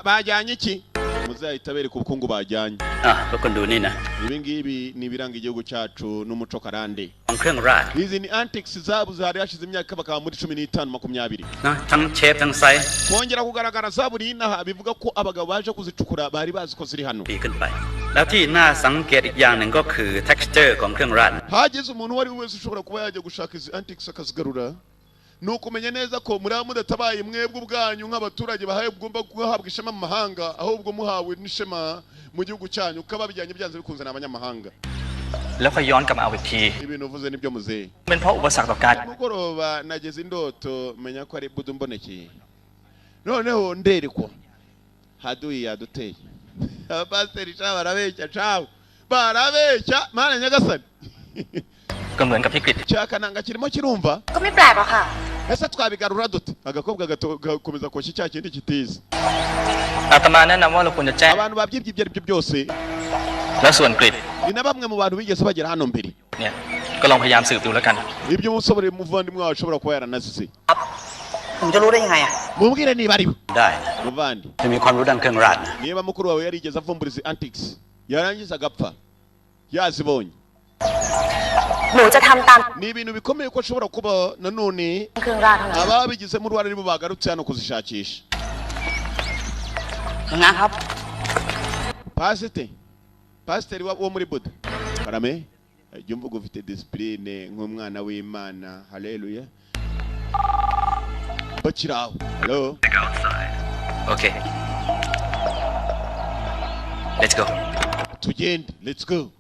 Bajyanye iki? Muzahita bereka ubukungu bajyanye. อ่ะทุกคนดูนี่นะ Ibi ngibi ni ibiranga igihugu cyacu n'umuco karande. ของเครื่องราช Izi ni antiques zabu zari hashize imyaka bakaba muri 15, 20. นะทั้งเชฟทั้งไซส์ Kongera kugaragara zabu n'inaha bivuga ko abagabo baje kuzicukura bari bazi ko ziri hano. ปีขึ้นไป แล้วที่น่าสังเกตอีกอย่างหนึ่งก็คือ texture ของเครื่องราช Hagize umuntu uwo ari we wese ushobora kuba yajya gushaka izi antiques akazigarura, ni ukumenya neza ko muri mudatabaye mwebwe ubwanyu nk'abaturage bahaye ugomba guhabwa ishema mu mahanga, ahubwo muhawe n'ishema mu gihugu cyanyu, kuko ababijyanye byanze bikunze ni abanyamahanga. แล้วค่อยย้อนกลับมาเอาอีกที Ibintu uvuze nibyo, muzehe. เป็นเพราะอุปสรรคต่อการ Mugoroba nageze indoto, menya ko ari budu mbonekeye, noneho nderekwa haduyi yaduteye. Abapasiteri sha barabeshya, cawe barabeshya, Mana nyagasani. ก็เหมือนกับที่กฤษ Cyakananga kirimo kirumva. ก็ไม่แปลกหรอกค่ะ Ese twabigarura dute? Agakobwa gato gakomeza koshya cya kindi kitize. อาตมาแนะนำว่าเราควรจะแจ้ง Abantu babyibye ibyo ari byo byose แล้วส่วนกฤษ ni na bamwe mu bantu bigeze bagera hano mbere. เนี่ยก็ลองพยายามสืบดูแล้วกัน Ibyo umusore muvandimwe wawe ashobora kuba yaranazize. ผมจะรู้ได้ยังไงอ่ะ Mubwire niba ari we. ได้นะ Muvandi, จะมีความรู้ด้านเครื่องราชนะ niba mukuru wawe yarigeze avumbura izi antiques, yarangiza agapfa yazibonye, หนูจะทำตาม ni ibintu bikomeye ko ashobora kuba nanone เครื่องราชเท่านั้น ababigizemo uruhare aribo bagarutse hano kuzishakisha. หลวงนะครับ Pasiteri wo muri Buda, karame, jya umvuga ufite discipline nk'umwana w'Imana. Haleluya. Bakiri aho, hello. โอเค Let's go. Tugende, let's go.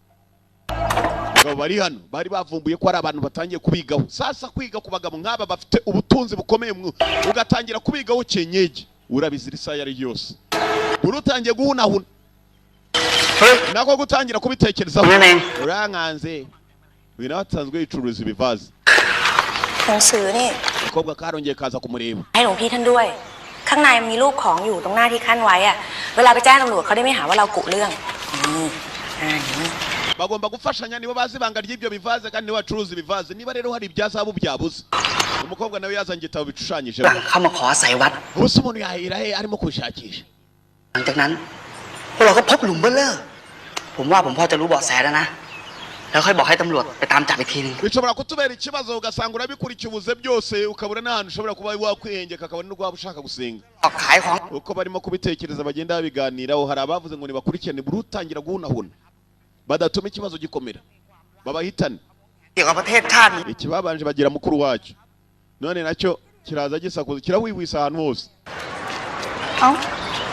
Abagabo bari hano bari bavumbuye ko hari abantu batangiye kubigaho. Sasa kwiga ku bagabo nk'aba bafite ubutunzi bukomeye, ugatangira kubigaho cyenyege, urabizira isaha iyo ari yo yose. Uri utangiye guhunahuna nako gutangira kubitekerezaho, urankanze. Uyu nawe asanzwe yicuruza ibivaze. หนังสือนี่ Agakobwa karongeye kaza kumureba. ให้หลวงพี่ท่านด้วย ข้างในมีรูปของอยู่ตรงหน้าที่ขั้นไว้อะเวลาไปแจ้งตำรวจเขาได้ไม่หาว่าเรากุเรื่องนี่อ่านี่ Bagomba gufashanya, nibo bazi ibanga ry'ibyo bivaze kandi nibo bacuruza ibivaze. Niba rero hari ibya zahabu byabuze, umukobwa nawe yazanye igitabo bishushanyijemo. เข้ามาขออาศัยวัด Ubu se umuntu yahera he arimo kubishakisha? หลังจากนั้นพวกเราก็พบหลุมเบ้อเร่อผมว่าผมพอจะรู้เบาะแสแล้วนะ แล้วค่อยบอกให้ตำรวจไปตามจับอีกทีนึง Bishobora kutubera ikibazo, ugasanga urabikurikiye ubuze byose, ukabura n'ahantu ushobora kuba wakwihengeka, akabona n'ubwo waba ushaka gusenga. ออกขายของ Uko barimo kubitekereza, bagenda babiganiraho, hari abavuze ngo nibakurikirane buri utangira guhunahuna, badatuma ikibazo gikomera, babahitane. เกี่ยวกับประเทศชาติ Ikibabanje bagira mukuru wacyo, none nacyo kiraza gisakuza, kirawihwisa ahantu hose. เอ้า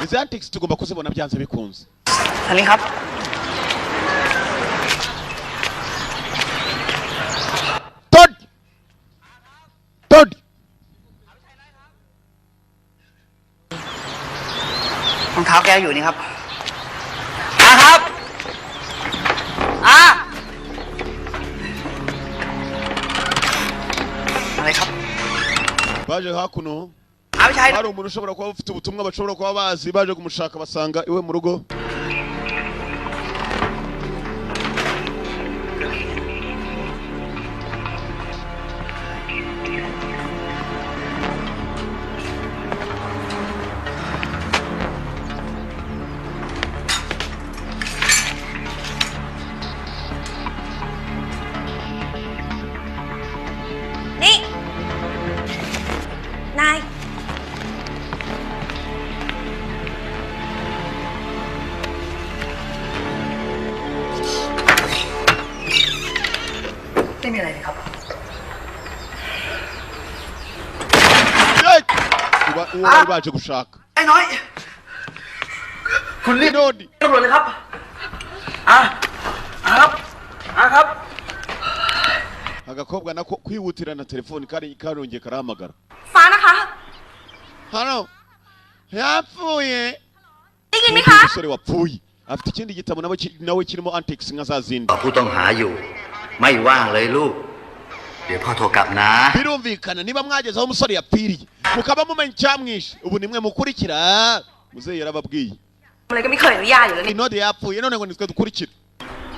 Izi antiques tugomba kuzibona byanze bikunze. อันนี้ครับ Todd, Todd. รองเท้าแก้วอยู่นี่ครับอาครับอาอะไรครับ Baje hakuno, อาไม่ใช่ hari umuntu ushobora kuba ufite ubutumwa bashobora kuba bazi. Baje kumushaka, basanga iwe mu rugo. นี่ นาย ไม่มีอะไรเลยครับ Hey! Uwo bari baje gushaka. ไอ้น้อย คุณรีบ Nodi. ตำรวจเลยครับอาอาครับอาครับ Agakobwa nako kwihutira na telefoni kari karongeye karahamagara. ฟ้านะคะ Hano yapfuye. ได้ยินไหมคะ Umusore wapfuye afite ikindi gitabo nawe kirimo antiques nka za zindi. ผู้ต้องหาอยู่ ไม่ว่างเลยลูก เดี๋ยวพ่อโทรกลับนะ Birumvikana, niba mwageze aho umusore yapfiriye, mukaba mumenya icyamwishe, ubu nimwe mukurikira. Muzehe yarababwiye. อะไรก็ไม่เคยอนุญาตอยู่แล้วนี่ Inode yapfuye, none ngo nitwe dukurikira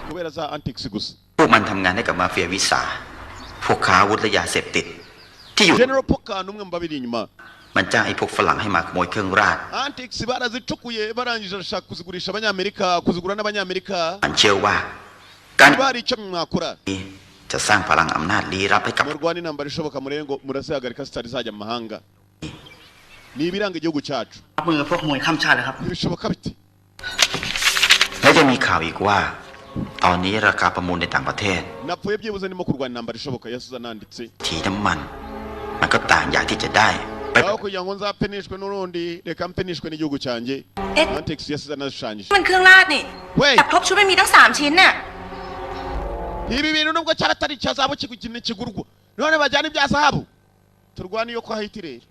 kubera za antiques gusa. พวกมันทำงานให้กับมาเฟียวิสา พวกค้าอาวุธและยาเสพติด ที่อยู่ General Poka n'umwe mu babiri inyuma. มันจ้างไอ้พวกฝรั่งให้มาขโมยเครื่องราช Antiques barazicukuye, barangije arashaka kuzigurisha Abanyamerika, kuzigura n'Abanyamerika. มันเชื่อว่า การ Niba hari icyo mwakora, นี้จะสร้างพลังอำนาจลี้ลับให้กับ murwane intambara ishoboka, murebe ngo murazihagarika zitari zajya mu mahanga. Ni ibiranga igihugu cyacu. รับมือพวกขโมยข้ามชาติเลยครับ Ntibishoboka biti? และจะมีข่าวอีกว่า ตอนนี้ราคาประมูลในต่างประเทศ Napfuye byibuze ndimo kurwana intambara ishoboka, yasize ananditse. ทีน้ำมัน มันก็ต่างอยากที่จะได้ไป Aho kugira ngo nzapfe nishwe n'urundi, reka mpe nishwe n'igihugu cyanjye. เอ๊ะ Antiques yasize anashushanyije. มันเครื่องราชนี่ เว้ย แบบครบชุดมันมีตั้งสามชิ้นน่ะ Ibi bintu nubwo cyaba atari icya zahabu kigurwa, none bajyana ibya zahabu turwana iyo kwa Haiti. Rero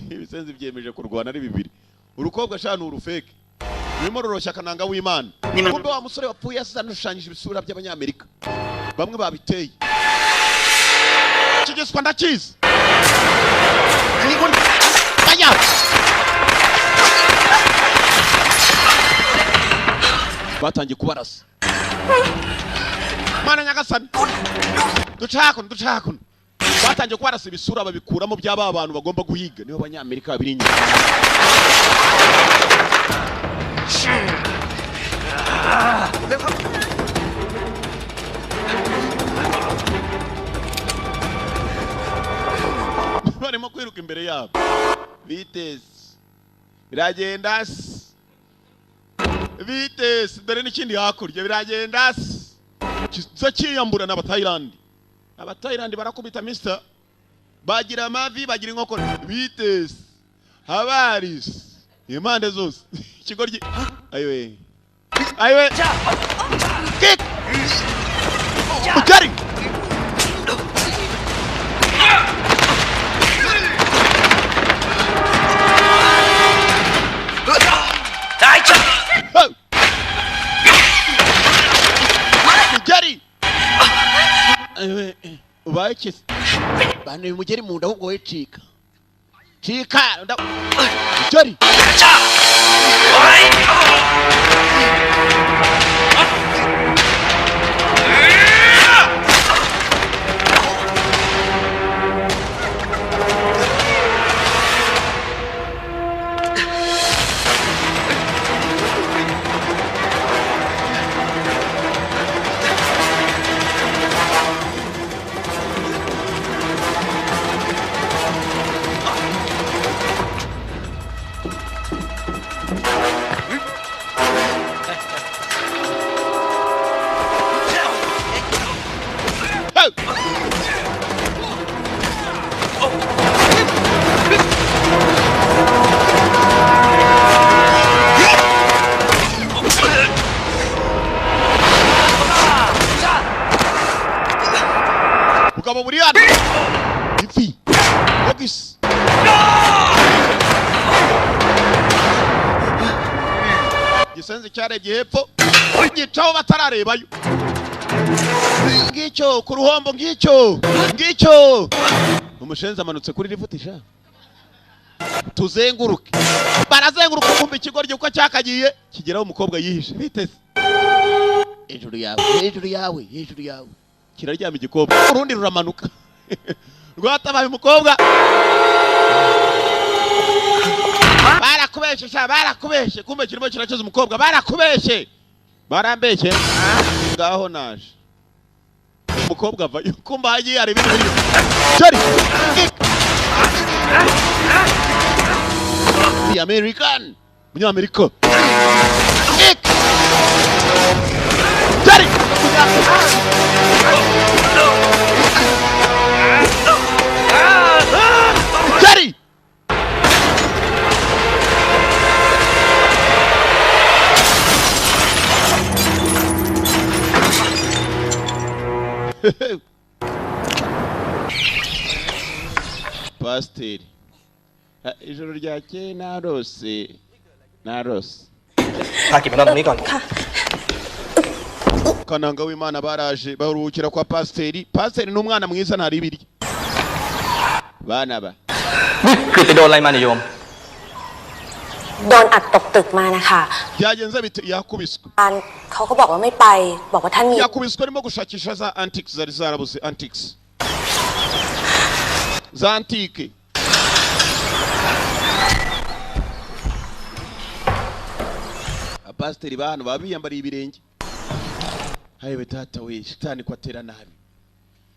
ibisenzi byemeje kurwana ari bibiri. Urukobwa shana urufeke rurimo ruroroshya akananga w'Imana. Kumbe wa musore wapfuye yasize anashushanyije ibisura by'Abanyamerika bamwe babiteye. Kigiswa ndakizi. Aya! Batangiye kubarasa. Mana nyagasani, duca hakuno, duca hakuno. Batangiye kubarasa, ibisura babikuramo by'aba bantu bagomba guhiga, nibo Abanyamerika babiri inyuma. Barimo kwiruka imbere yabo. Bitesi biragenda se, bitesi dore n'ikindi hakurya biragenda se, kiza kiyambura n'Abatayilandi. Abatayilandi barakubita mister, bagira amavi, bagira inkokora. Bitesi habaris impande zose. Ikigoryi ayiwe ayiwe kick mugari. Mugeri ubaye kisi bane mugeri mu nda, ahubwo we cika cika mugeri. Mugabo buri hano ifi yogisi gisenzi cyarebye hepfo gicaho batararebayo, ngicyo ku ruhombo, ngicyo ngicyo. Umushenzi amanutse kuri rifutisha, tuzenguruke. Barazenguruka, kumva ikigoryi uko cyakagiye kigeraho umukobwa yihishe. Biteze hejuru yawe, hejuru yawe, hejuru yawe, kiraryama igikobwa. Urundi ruramanuka rwatabaye umukobwa. Barakubeshe sha, barakubeshe. Kumbe kirimo kirakiza umukobwa. Barakubeshe, barambeshye. Ngaho naje umukobwa avayo, kumba hagiye hari ibindi biri. Sorry, the American, Munyamerika. Sorry. Jerry! Pasiteri, ijoro ryakeye narose narose. พากิจมานอนตรงนี้ก่อน Kananga w'Imana baraje baruhukira kwa pasiteri. Pasiteri ni umwana mwiza ntari ibiryo bana ba. นี่คือไปโดนอะไรมาเนี่ยโยม โดนอัดตกตึกมานะคะ Byagenze bite? Yakubiswe. เขาก็บอกว่าไม่ไปบอกว่าท่านมี Yakubiswe arimo gushakisha za antiques zari zarabuze, antiques za antique. Abapasiteri ba hano baba biyambariye ibirenge. Hayewe tata we, shitani ko atera nabi.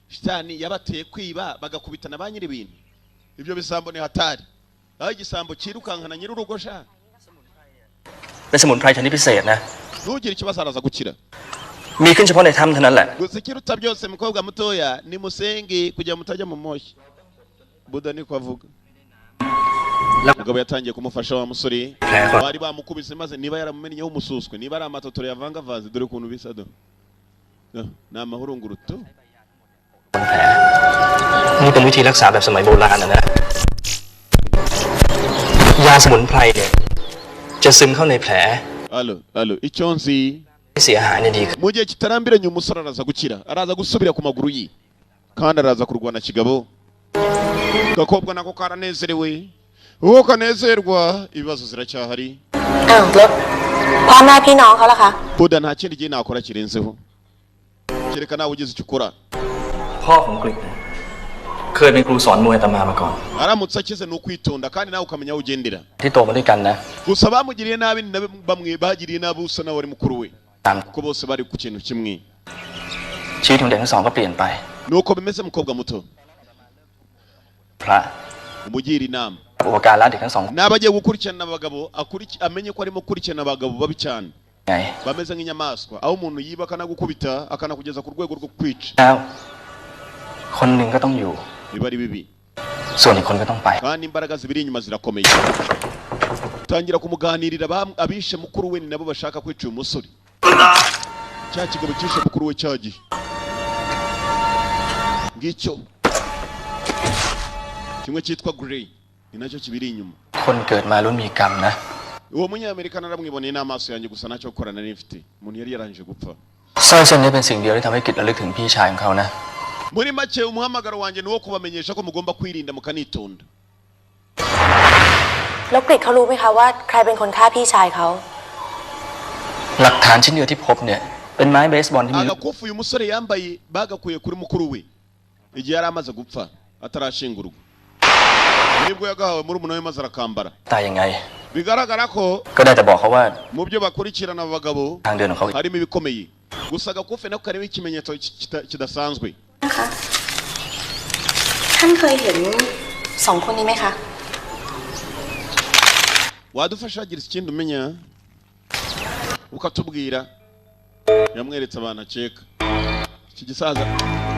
Shitani yabateye kwiba bagakubitana ba nyiri ibintu. Ibyo bisambo ni hatari. Aho igisambo cyirukankana nyiri urugo sha. เป็นสมุนไพรชนิดพิเศษนะ Ntugire ikibazo, araza gukira. มีขึ้นเฉพาะในถ้ำเท่านั้นแหละ Gusa ikiruta byose mukobwa mutoya ni musenge kugira mutajya mu moshya. Buda niko avuga. Mugabo yatangiye kumufasha wa musore bari bamukubise, maze niba yaramumennyeho umususwe, niba ari amatotoro yavangavanze, dore ukuntu bisa do. Ah, ni amahurungurutu. บนแผล นี่เป็นวิธีรักษาแบบสมัยโบราณนะนะ ยาสมุนไพรเนี่ย จะซึมเข้าในแผล Allo, allo, icyo nzi, ที่เสียหายเนี่ยดีขึ้น mu gihe kitarambiranye umusore araza gukira, araza gusubira ku maguru ye, kandi araza kurwana kigabo. Gakobwa nako karanezerewe, uwo kanezerwa, ibibazo ziracyahari. อ้าวแล้วพ่อแม่พี่น้องเขาล่ะคะ Buda, nta kindi gihe nakora kirenzeho, kereka nawe ugize icyo ukora. พ่อของกฤษเนี่ยเคยเป็นครูสอนมวยอาตมามาก่อน Aramutse akize ni ukwitonda, kandi nawe ukamenya aho ugendera. ที่โตมาด้วยกันนะ Gusa bamugiriye nabi ni nabe bamwe bagiriye nabi usa nawe wari mukuru we, ตาม kuko bose bari ku kintu kimwe. ชีวิตของเด็กทั้งสองก็เปลี่ยนไป Nuko bimeze, mukobwa muto. พระ Umugira inama. อุปการะเด็กทั้งสอง N'aba agiye gukurikirana abagabo, amenye ko arimo gukurikirana abagabo babi cyane, ไง bameze nk'inyamaswa, aho umuntu yiba akanagukubita, akanakugeza ku rwego rwo kwica. แล้วคนหนึ่งก็ต้องอยู่ Biba ari bibi. ส่วนอีกคนก็ต้องไป Kandi imbaraga zibiri inyuma zirakomeye. Tangira kumuganirira, abishe mukuru we ni nabo bashaka kwica uyu musore. Cya kigabo cyishe mukuru we cyagiye ngicyo kimwe cyitwa Grey, ni nacyo kibiri inyuma. คนเกิดมาล้วนมีกรรมนะ Uwo munyamerika naramwiboneye n'amaso yanjye, gusa ntacyo gukorana nari mfite, umuntu yari yarangije gupfa. สร้อยเส้นนี้เป็นสิ่งเดียวที่ทำให้กิจระลึกถึงพี่ชายของเขานะ Muri make, umuhamagaro wanjye ni uwo kubamenyesha ko mugomba kwirinda, mukanitonda. แล้วกริดเขารู้ไหมคะว่าใครเป็นคนฆ่าพี่ชายเขา หลักฐานชิ้นเดียวที่พบเนี่ย เป็นไม้เบสบอลที่มี Agakufu uyu musore yambaye bagakuye kuri mukuru we igihe yari amaze gupfa atarashingurwa, nibwo yagahawe muri we, maze arakambara. ตายยังไง Bigaragara ko ก็ได้แต่บอกเขาว่า mu byo bakurikirana aba bagabo ทางเดินของเขา harimo ibikomeye, gusa agakufe nako karimo ikimenyetso kidasanzwe. นะคะท่านเคยเห็นสองคนนี้ไหมคะ Wadufasha hagira ikindi umenya ukatubwira. Yamweretse abantu akeka iki gisaza.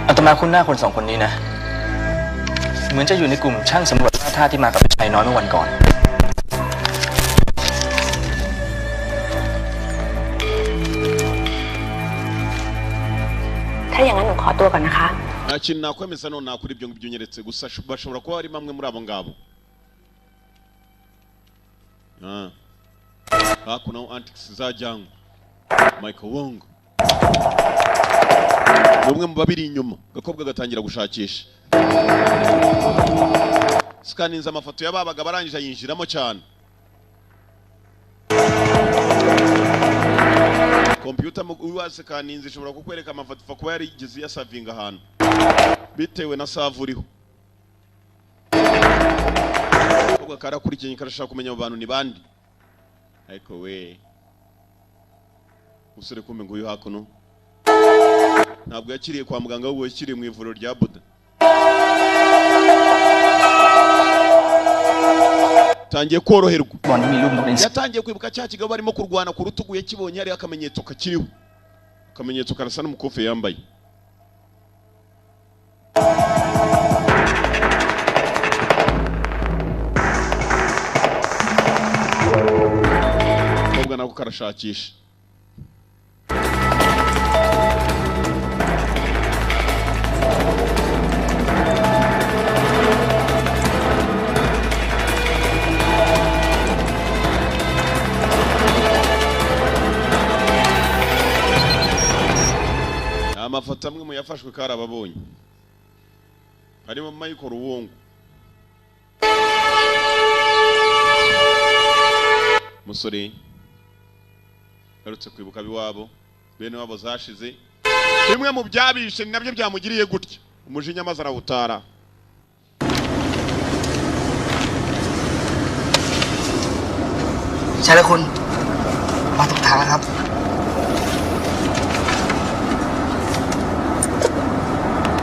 อาตมาคุ้นหน้าคนสองคนนี้นะ เหมือนจะอยู่ในกลุ่มช่างสำรวจล่าท่าที่มากับชายน้อยเมื่อวันก่อน ถ้าอย่างนั้นหนูขอตัวก่อนนะคะ Nta kintu nakwemeza none nakora ibyo ngibyo unyeretse, gusa bashobora kuba harimo amwe muri abo ngabo. Ah. Hakuno aho antics zajyanywe, Michael Wong ni umwe mu babiri inyuma. Gakobwa gatangira gushakisha, sikaninze amafoto y'ababaga barangije, ayinjiramo cyane kompiyuta. Wasikaninze ishobora kukwereka amafoto ipfa kuba yarigeze iyasavinga ahantu, bitewe na server uriho. Gakobwa karakurikiye, karashaka kumenya abo bantu ni bande. Ariko we musore, kumbe nguyu hakuno ntabwo yakiriye kwa muganga, ahubwo yakiriye mu ivuriro rya Buda. Tangiye koroherwa. บอลที่มีรูปนกอินทรี Yatangiye kwibuka cya kigabo barimo kurwana, ku rutugu yakibonye hariho akamenyetso kakiriho, akamenyetso karasa n'umukufi yambaye. Akobwa nako karashakisha. Amafoto amwe mu yafashwe karababonye harimo Michael Wong. Musore garutse kwibuka abiwabo, bene wabo zashize, bimwe mu byabishe ni nabyo byamugiriye gutya umujinya, maze arawutara. ใช่แล้วคุณ มาถูกทางแล้วครับ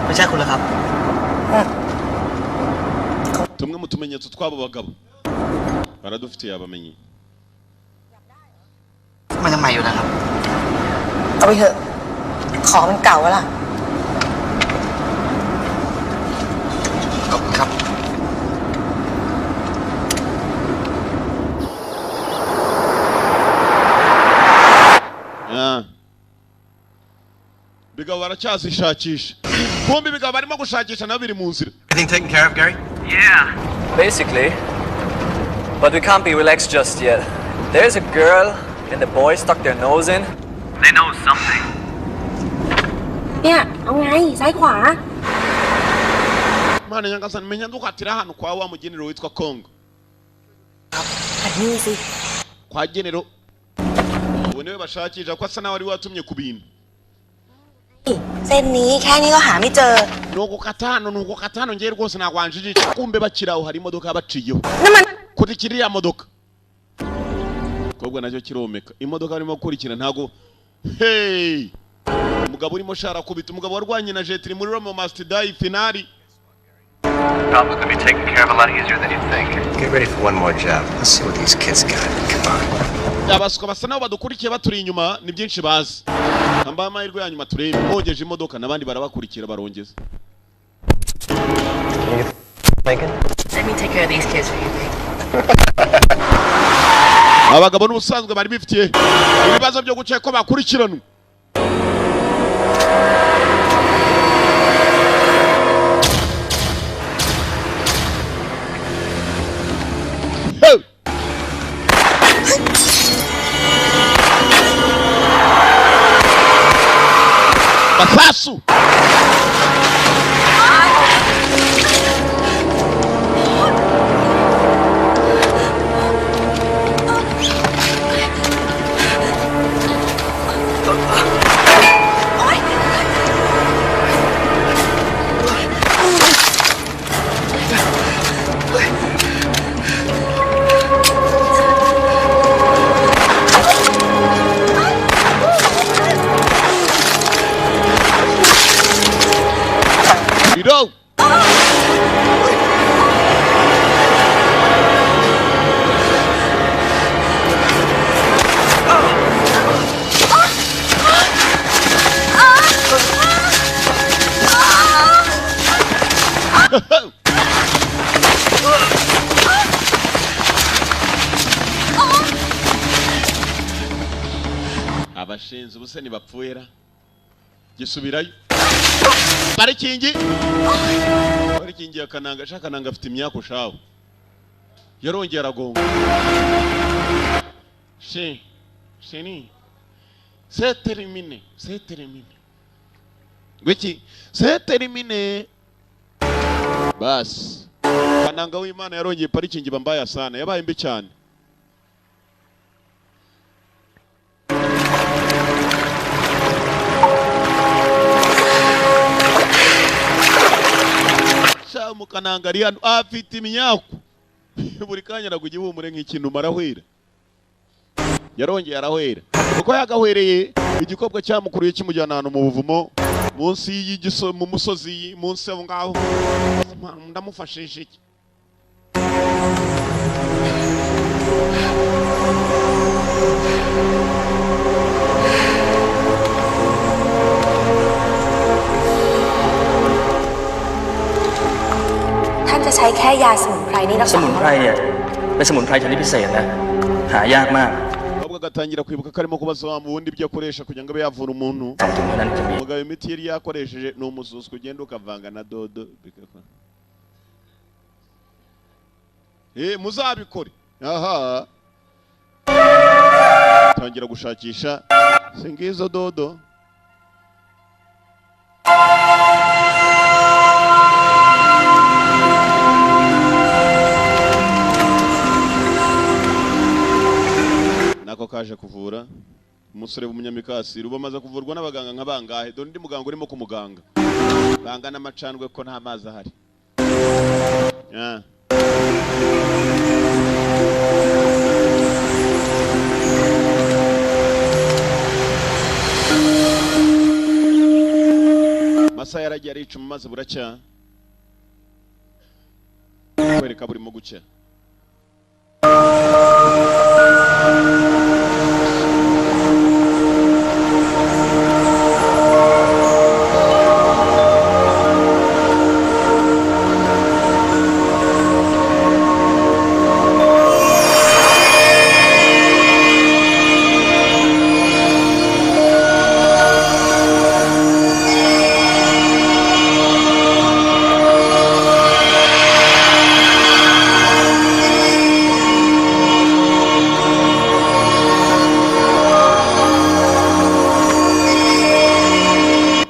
ไม่ใช่คุณแล้วครับ Tumwe mu tumenyetso tw'abo bagabo baradufitiye abamenyi. มันยังใหม่อยู่นะครับ เอาไปเถอะ ของมันเก่าแล้วล่ะ ขอบคุณครับ Ah. Bigabo baracyazishakisha. Bombi bigabo barimo gushakisha nabo biri mu nzira. Everything taken care of, Gary? Yeah. Basically. But we can't be relaxed just yet. There's a girl and the boy stuck their nose in. They know something. เนี่ย เอาไง ซ้ายขวา Mana nyagasani, menya ndukatira hano kwa wa mugenero witwa Kongo. แต่นี่สิ Kwa genero ubu niwe bashakisha ko asa nawe wari watumye ku bintu. เส้นนี้แค่นี้ก็หาไม่เจอ Ni ugukata hano, ni ugukata hano, ngewe rwose nagwanjije. Kumbe bakiri aho hari imodoka yabaciyeho. นั่นมัน Kurikira iriya modoka, kobwa nacyo kiromeka imodoka barimo gukurikira ntago. Hey, umugabo urimo sharakubita umugabo warwanye na Jet Li muri Roma Must Die finali. Problem's gonna be taken care of a lot easier than you think. Get ready for one more job. Let's see what these kids got. Come on. Abaswa basa nabo badukurikiye baturi inyuma, ni byinshi bazi. Ambaye amahirwe ya nyuma turebe. Bongeje imodoka n'abandi barabakurikira barongeza. Let me take care of these kids for you. Abagabo n'ubusanzwe bari bifitiye ibibazo byo guceka ko bakurikiranwa. Hey! Masasu! Biro! Abashinzwe ubuse ntibapfuye ra? Gisubirayo parikingi, parikingi ya Kananga. Shaka Kananga afite imyaka ushaho, yarongeye aragonga. She sheni, c'est terminé, c'est terminé. Ngwiki, c'est terminé. Basi Kananga w'Imana yarongeye parikingi bambaye sana, yabaye mbi cyane. Sha mukananga ari hano afite imyaku, buri kanya aragwa igihumure nk'ikintu marahwera. Yarongeye arahwera uko yagahwereye igikobwa cyamukuruye kimujyana ahantu mu buvumo munsi y'igiso mu musozi munsi aho ngaho. Ndamufashije iki? ท่านจะใช้แค่ยาสมุนไพรนี่รัก ส ษา มุนไพรเนี่ยเป็นสมุนไพรชนิดพิเศษนะ หายากมาก Ahubwo agatangira kwibuka ko arimo kubaza wa mu bundi ibyo akoresha kugira ngo abe yavura umuntu. สองถุงเท่านั้นจะมี Umugabo imiti yari yakoresheje ni umususwi, ugenda ukavanga na dodo bigakora. Muzabikore aha. Tangira gushakisha singizo dodo. Nako kaje kuvura umusore w'umunyamikasi ruba amaze kuvurwa n'abaganga nka bangahe. Dore undi muganga urimo kumuganga bangana amacandwe ko nta mazi ahari. Ah. Masaha yaragiye aricuma maze buracya, kwereka burimo gucya.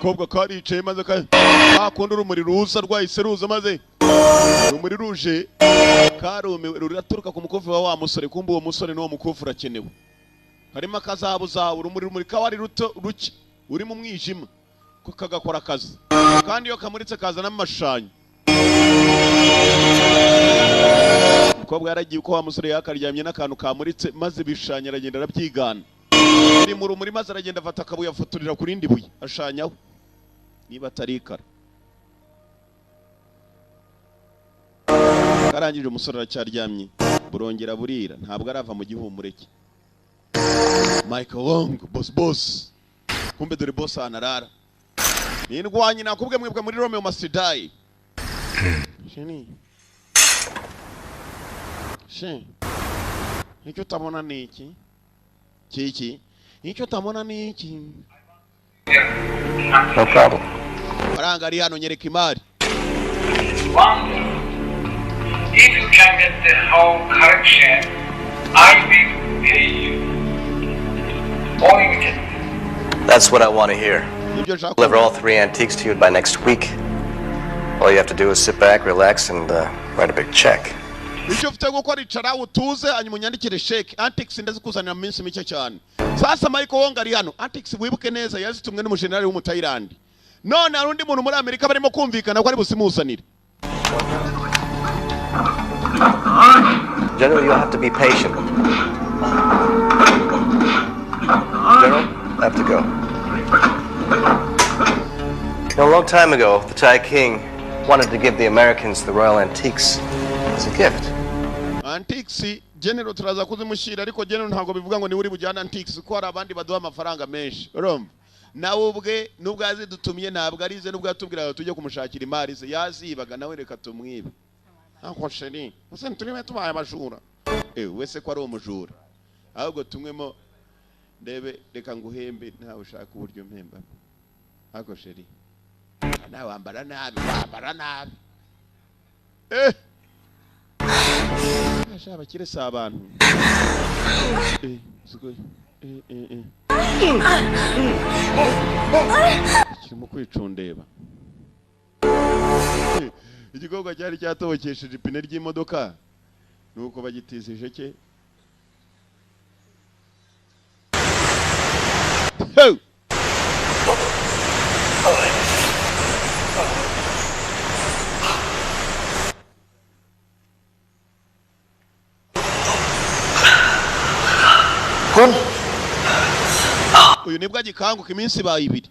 Agakobwa karicaye maze kakunda urumuri ruza, rwahise ruza, maze urumuri ruje karumiwe, ruraturuka ku mukufi wa wa musore. Kumbe uwo musore n'uwo mukufi urakenewe, harimo akazabuzabu. Urumuri rumurika wari ruto ruke, uri mu mwijima ko kagakora akazi, kandi iyo kamuritse kazana amashushanyo. Umukobwa yaragiye uko wa musore yakaryamye n'akantu kamuritse, maze ibishushanyo aragenda arabyigana biri mu rumuri, maze aragenda afata akabuye afotorera ku rindi buye ashanyaho niba atari ikara. Karangije, umusore aracyaryamye, burongera burira, ntabwo arava mu gihumure cye. Michael Wong, boss, boss, kumbe dore boss ahantu arara ni indwanyi. Nakubwe mwebwe muri Romeo Must Die. Sheni she, icyo utabona ni iki kiki? Icyo utabona ni iki? No problem. Faranga ari hano, nyereka imari. If you can get the whole collection, I will pay you. All you can. That's what I want to hear. Nibyo nshaka. Deliver all three antiques to you by next week. All you have to do is sit back, relax, and write a big check. Icyo ufite gukora, icara utuze, hanyuma unyandikire sheke. Antiques ndazikuzanira mu minsi mike cyane. Sasa Michael Wong ari hano. Antiques, wibuke neza, yazitumwe n'umujenerali w'umutayilandi. None hari undi muntu muri Amerika barimo kumvikana ko ari busimuzanire. General, you'll have to be patient. General, I have to go. A long time ago, the Thai king wanted to give the Americans the royal antiques as a gift. Antiques, general, turaza kuzimushyira, ariko general ntabwo bivuga ngo niwe uri bujyane antiques, kuko hari abandi baduha amafaranga menshi. Urumva nawe ubwe nubwo yazidutumye ntabwo arize, nubwo yatubwiraga ngo tujye kumushakira imari ze, yazibaga nawe. Reka tumwibe. Ntabwo chéri, ese ntiturime tubaye abajura? Wese ko ari umujura, ahubwo tumwemo ndebe. Reka nguhembe, ntawe ushaka uburyo mpemba. Ariko chéri, nawe wambara nabi, wambara nabi. Asha, abakire si abantu. Siko. Kirimo kwicundeba. Igikorwa cyari cyatobokesheje ipine ry'imodoka, nuko bagitiza ijeke. Ho! คุณ Uyu nibwo agikanguka, iminsi ibaye 2,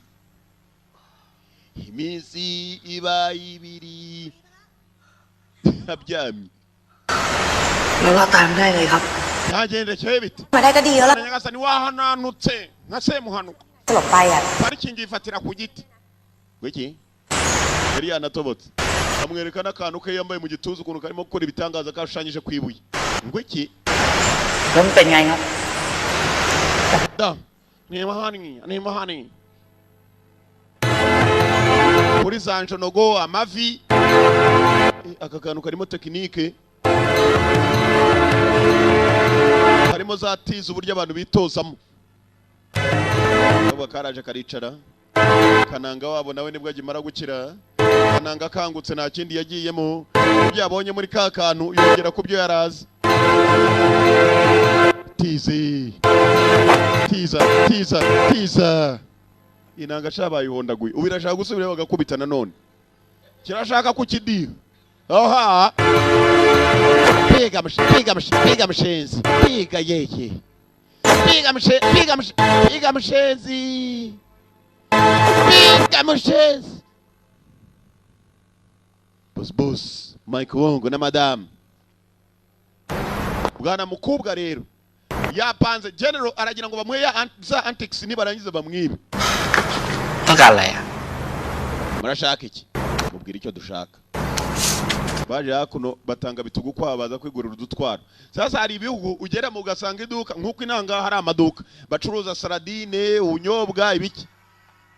iminsi ibaye 2 aryamye. แล้วรอดตายมาได้ไงครับ Byagendekeye bite? มาได้ก็ดีแล้วล่ะ Nyagasani, wahananutse nka Semuhanuka. สลบไปอ่ะ Parikingi yifatira ku giti wiki yari yanatobotse, amwereka n'akantu ke yambaye mu gituza ukuntu karimo gukora ibitangaza kashushanyije ku ibuye. Ngo iki? แล้วมันเป็นไงครับ Da niba hani, niba hani kuri za njonogo amavi. Aka kantu karimo tekinike, harimo za tiza uburyo abantu bitozamo. Nubwo karaje karicara, Kananga wabo nawe nibwo agimara gukira. Kananga akangutse nta kindi yagiyemo, ibyo yabonye muri ka kantu yongera ku byo yarazi. Tizi, tiza, tiza, tiza, inanga sha bayihondaguye. Ubu irashaka gusubira bagakubita nanone, kirashaka kukidiha. Oha, piga piga piga mushenzi, piga yeye, piga mushe, piga mushe, piga mushenzi, piga mushenzi. Boss, boss Mike Wong na madamu bwana mukubwa rero yapanze. General aragira ngo bamuhe ya za antiques, nibarangiza bamwibe. ต้องการอะไรอ่ะ Murashaka iki? Mubwira icyo dushaka. Baje hakuno batanga bitugu kwabo, baza kwigurira udutwaro. Sasa hari ibihugu ugeramo ugasanga iduka, nk'uko inanga hari amaduka bacuruza saradine, ubunyobwa, ibiki.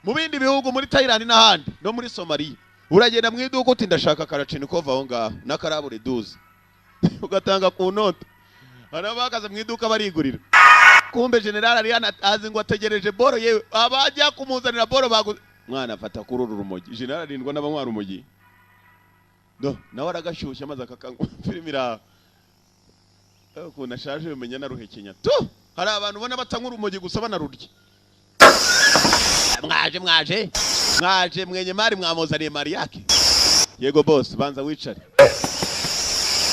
Mu bindi bihugu, muri Thailand n'ahandi no muri Somalia, uragenda mu iduka uti: "Ndashaka Kalashnikov aho ngaho n'akarabure duze," ugatanga ku nota. Hari abahagaze mu iduka barigurira. Kumbe general ari hano, azi ngo ategereje boro. Yewe, abajya kumuzanira boro baguze. Mwana afata kuri uru rumogi. General arindwa n'abanywa rumogi. Do, nawe aragashyushya maze akakanywa. Filimi ira. Ukuntu ashaje bimenya naruhekenya. Tu! Hari abantu ubona batanywa urumogi gusa banarurya. Mwaje mwaje. Mwaje mwenye mari mwamuzaniye mari yake. Yego boss, banza wicare.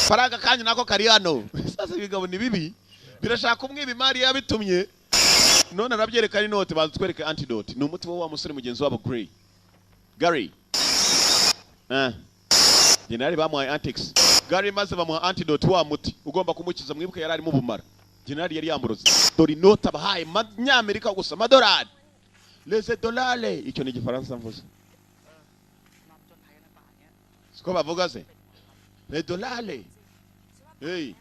Faranga kanyu nako kari hano. Sasa ibigabo ni bibi. Birashaka umwiba imari yabitumye. None arabyerekana inote, banza twereke antidote. Ni umuti wa musore mugenzi wabo Gray. Gary. General bamuhaye antics. Gary maze bamuha antidote wa muti ugomba kumukiza, mwibuke yari arimo ubumara. General yari yamuroze. Dore inota bahaye Manyamerika gusa amadolari. Les dollars, icyo ni igifaransa mvuze. Siko bavuga se? Les dollars. Hey.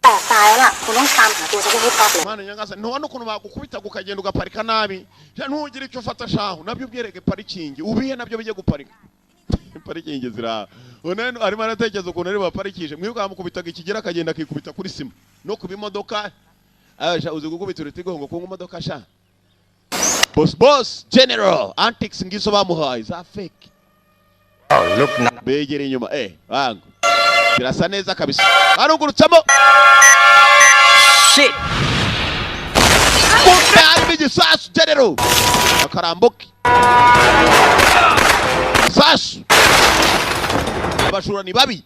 แตกตายแล้วล่ะคุณต้องตามหาตัวฉันให้พบเลย Mwana nyangasa ntubona ukuntu bagukubita ukagenda ugaparika nabi. Ntugire icyo ufata shahu nabyo byereke parikingi ubihe nabyo bijye guparika. Parikingi zira. Onene arimo aratekereza ukuntu ari baparikije. Mwibuka bamukubitaga ikigera akagenda akikubita kuri sima no ku bimodoka. Aja uzi gukubita urutigongo ku modoka sha. Boss boss general antics ngizo bamuhaye za fake. Oh, look now. Begere inyuma bango. Birasa neza kabisa. Arungurutsamo. Shit. Kumbe harimo igisasu general. Akarambuki. Sasu. Abajura ni babi.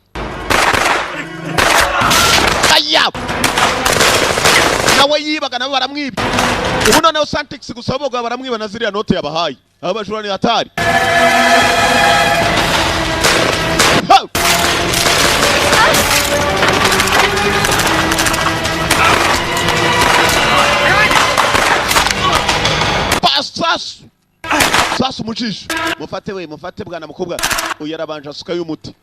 Aya. Nawe yibaga nabo baramwibye. Ubu noneho Santix gusa boga baramwiba na ziriya note yabahaye. Abajura ni hatari. Sasu. Sasu mu jisho. Mufate we, mufate bwana mukobwa. Uyu yarabanje asuka y'umuti.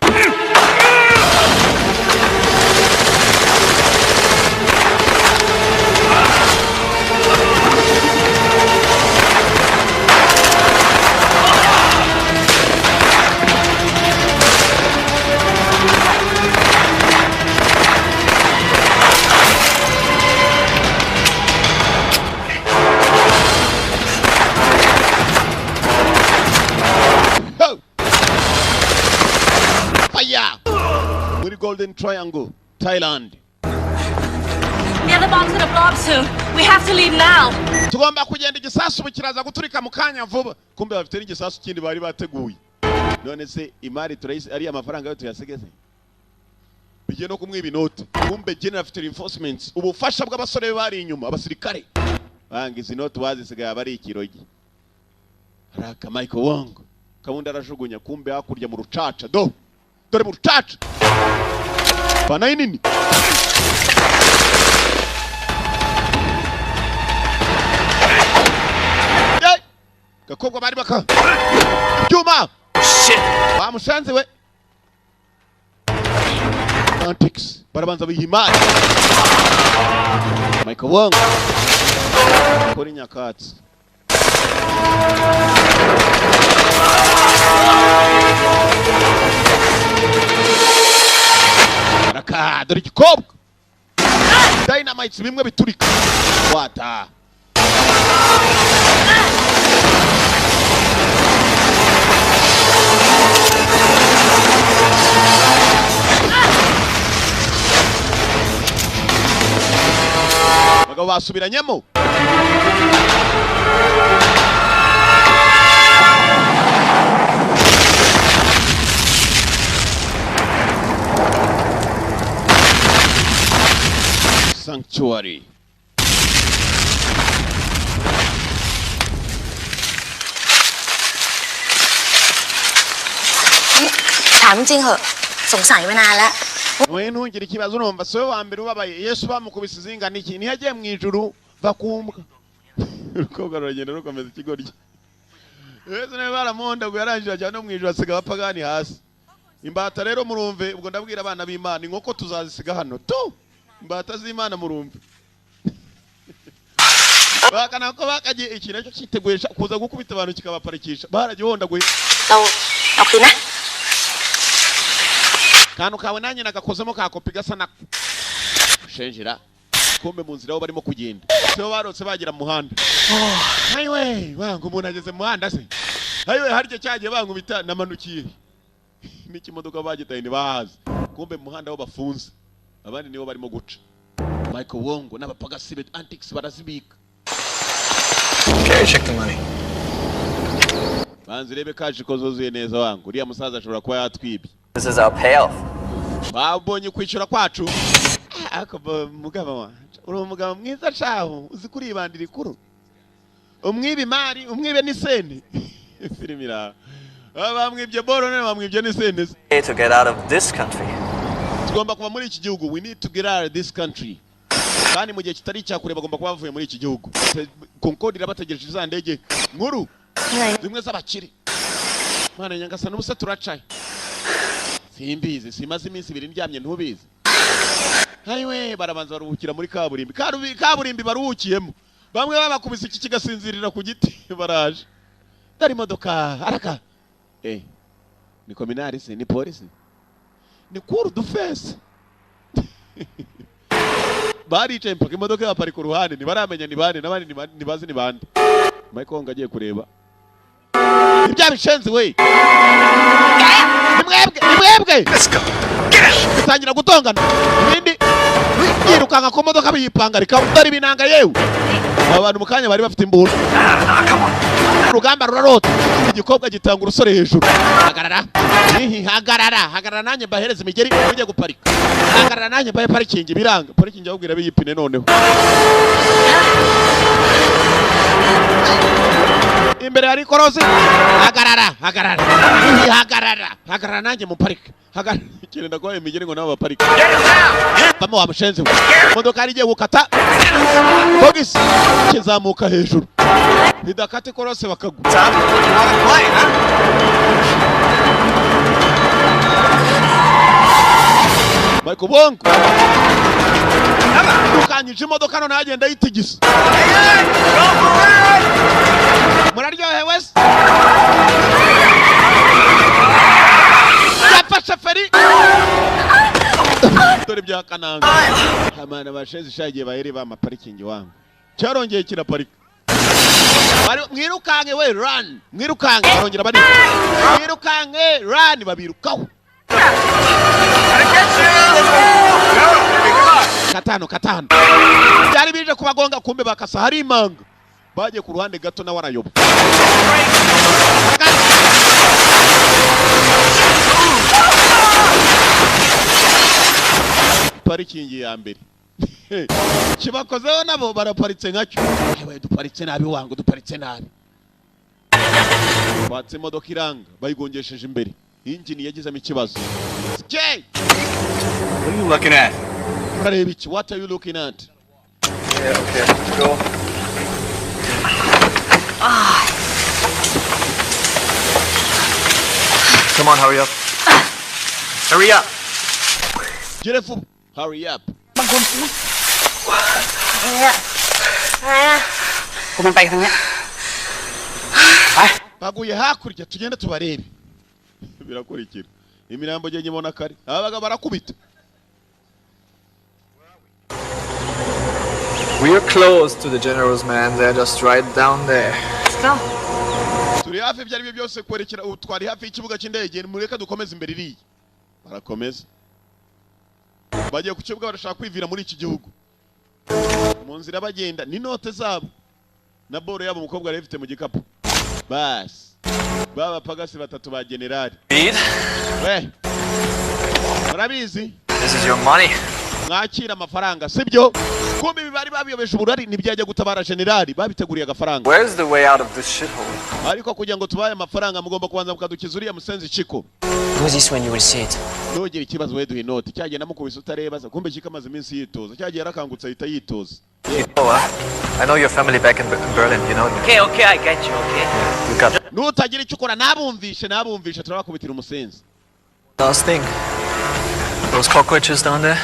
Golden Triangle, Thailand. The other bomb's gonna blow up soon. We have to leave now. Tugomba kugenda igisasu kiraza guturika mu kanya vuba. Kumbe bafite n'igisasu kindi bari bateguye. None se imari turayisi ari amafaranga yo tuyasigeze. Bigiye no kumwiba inote. Kumbe general afite reinforcements, ubufasha bw'abasore bari inyuma, abasirikare. Banga izi note bazisigaye abari ikirogi. Raka Michael Wong. Kabunda arajugunya kumbe hakurya mu rucaca. Do. Dore mu rucaca. Bana nini? Hey! Gakobwa bari baka. Byuma. Shit. Bamushanze we. Antics. Barabanza bihimana. Michael Wong. Kuri nyakatsi. Raka dore igikobwa. Dynamite bimwe biturika. Wata. Abagabo basubiranyemo. Sanctuary. ถามจริงเหอะสงสัยมานานแล้ว We ntugire ikibazo urumva si wowe wa mbere ubabaye. Yesu bamukubise izingana iki ntiyagiye mu ijuru vakumbwa. Urukobwa ruragenda rukomeza ikigoryi. Yesu nawe baramuhondaguye arangije ajya no mu ijuru asiga abapagani hasi. Imbata rero murumve, ubwo ndabwira abana b'Imana inkoko tuzazisiga hano tu. Imbata z'Imana murumve. Bakana ko bakagiye iki nacyo cyiteguye kuza gukubita abantu kikabaparikisha. Baragihondaguye. เราคืนนะ Kantu kawe nanjye nagakozemo ka kopi gasa nako. Shenjira. Kumbe mu nzira aho barimo kugenda. Cyo barotse bagera mu muhanda. Ayiwe, wanga umuntu ageze mu muhanda se. Ayiwe, harya cyagiye bankubita namanukiye n'ikimodoka bagitaye ntibahazi. Kumbe mu muhanda wo bafunze, abandi nibo barimo guca. Michael Wongo n'abapagasi be antiques barazibika. Okay, check the money. Banza urebe kaje ko zuzuye neza wangu, uriya musaza ashobora kuba yatwibye. This is our payoff. Babonye kwishyura kwacu. Ah, ariko mugabo wanje, uri umugabo mwiza shahu, uzi kuribandira ikuru, umwibe imari, umwibe n'iseni. Filimi iraha. Baba bamwibye boro, none bamwibye n'iseni se. To get out of this country. Tugomba kuva muri iki gihugu. We need to get out of this country. Kandi mu gihe kitari icyakure bagomba kuba bavuye muri iki gihugu. Concorde irabategereje, za ndege nkuru zimwe z'abakire. Mana nyagasani, ubusa turacaye, simbizi, simaze iminsi 2 ndyamye, ntubizi. Ayiwe, barabanza baruhukira muri kaburimbi. Kaburimbi baruhukiyemo, bamwe babakubise iki kigasinzirira ku giti. Baraje, dore imodoka araka. Ni kominari se, ni polisi, ni kuru dufese. Baricaye mpaka imodoka yaparika uruhande, ntibaramenya ni bande n'abandi ntibazi ni bande. Michael ngo agiye kureba ibya bishenzi we. Ni mwebwe, ni mwebwe. Bitangira gutongana, ibindi yirukanka ku modoka biyipangarika. Dore ibinanga yewe, aba bantu mu kanya bari bafite imbunda. Urugamba rurarota, igikobwa gitanga urusore hejuru. Hagarara. Ihi, hagarara, hagarara nanjye mbahereze imigeri. Ujye guparika, hagarara nanjye mbahe parikingi. Biranga parikingi, ahubwo biyipine noneho. Imbere hari ikorosi. Hagarara, hagarara. Ihi, hagarara, hagarara nanjye muparike, hagarara. Kirenda kubaha imigeri ngo nabo baparike. Vamo wa mushenzi we. Imodoka yari igiye gukata bogisi, kizamuka hejuru ridakata ikorosi, bakagwa. Michael Bongo dukanyije imodoka none agenda yitigisa. Muraryohewe se? Yafashe feri. Dore bya kananga amana basheze ishagiye bahere ba maparikingi wangu, cyarongeye kiraparika. Mwirukanke we, run, mwirukanke. Barongera bari mwirukanke, run, babirukaho. Katano katano byari bije kubagonga, kumbe bakasa hari imanga. Bagiye ku ruhande gato, nawe arayoba. Parikingi ya mbere kibakozeho, nabo baraparitse nkacyo. Ewe, duparitse nabi wangu, duparitse nabi. Batse imodoka iranga, bayigongesheje imbere, injini yagizemo ikibazo. Jay! What are you looking at? Urareba iki? What are you looking at? Yeah, okay, let's go. Come on, hurry up. Hurry up. Gere vuba, hurry up. บางคนอุ๊ยอะไรอะอะไรอะกูมันไปทางเนี้ยไป Baguye hakurya, tugende tubarebe. Birakurikira imirambo jye nyibona kare, abaga barakubita. We are close to the general's man. They're just right down there. Let's go. Turi hafi ibyo ari byo byose kwerekera ubu, twari hafi y'ikibuga cy'indege. Mureke dukomeze imbere iriya. Barakomeza, bagiye ku kibuga, barashaka kwivira muri iki gihugu. Mu nzira bagenda n'inote zabo na boro yabo, umukobwa yari afite mu gikapu. Basi baba pagasi batatu ba generali. Reed, we murabizi. This is your money. Mwakira amafaranga, sibyo? Kumbe ibi bari babiyobeje uburari, ntibyajya gutabara generali, babiteguriye agafaranga. Where's the way out of this shithole? Ariko kugira ngo tubaye amafaranga, mugomba kubanza mukadukiza uriya musenzi Chiko. Do this when you will see it. Ntugire ikibazo, we duha inoti. Cyagiye namukubise utareba se, kumbe Chiko amaze iminsi yitoza, cyagiye yarakangutse ahita yitoza. Oh, I know your family back in Berlin, you know. Okay, I get you, okay. You got Nutagira icyo ukora, nabumvishe, nabumvishe, turabakubitira umusenzi. Last thing. Those cockroaches down there,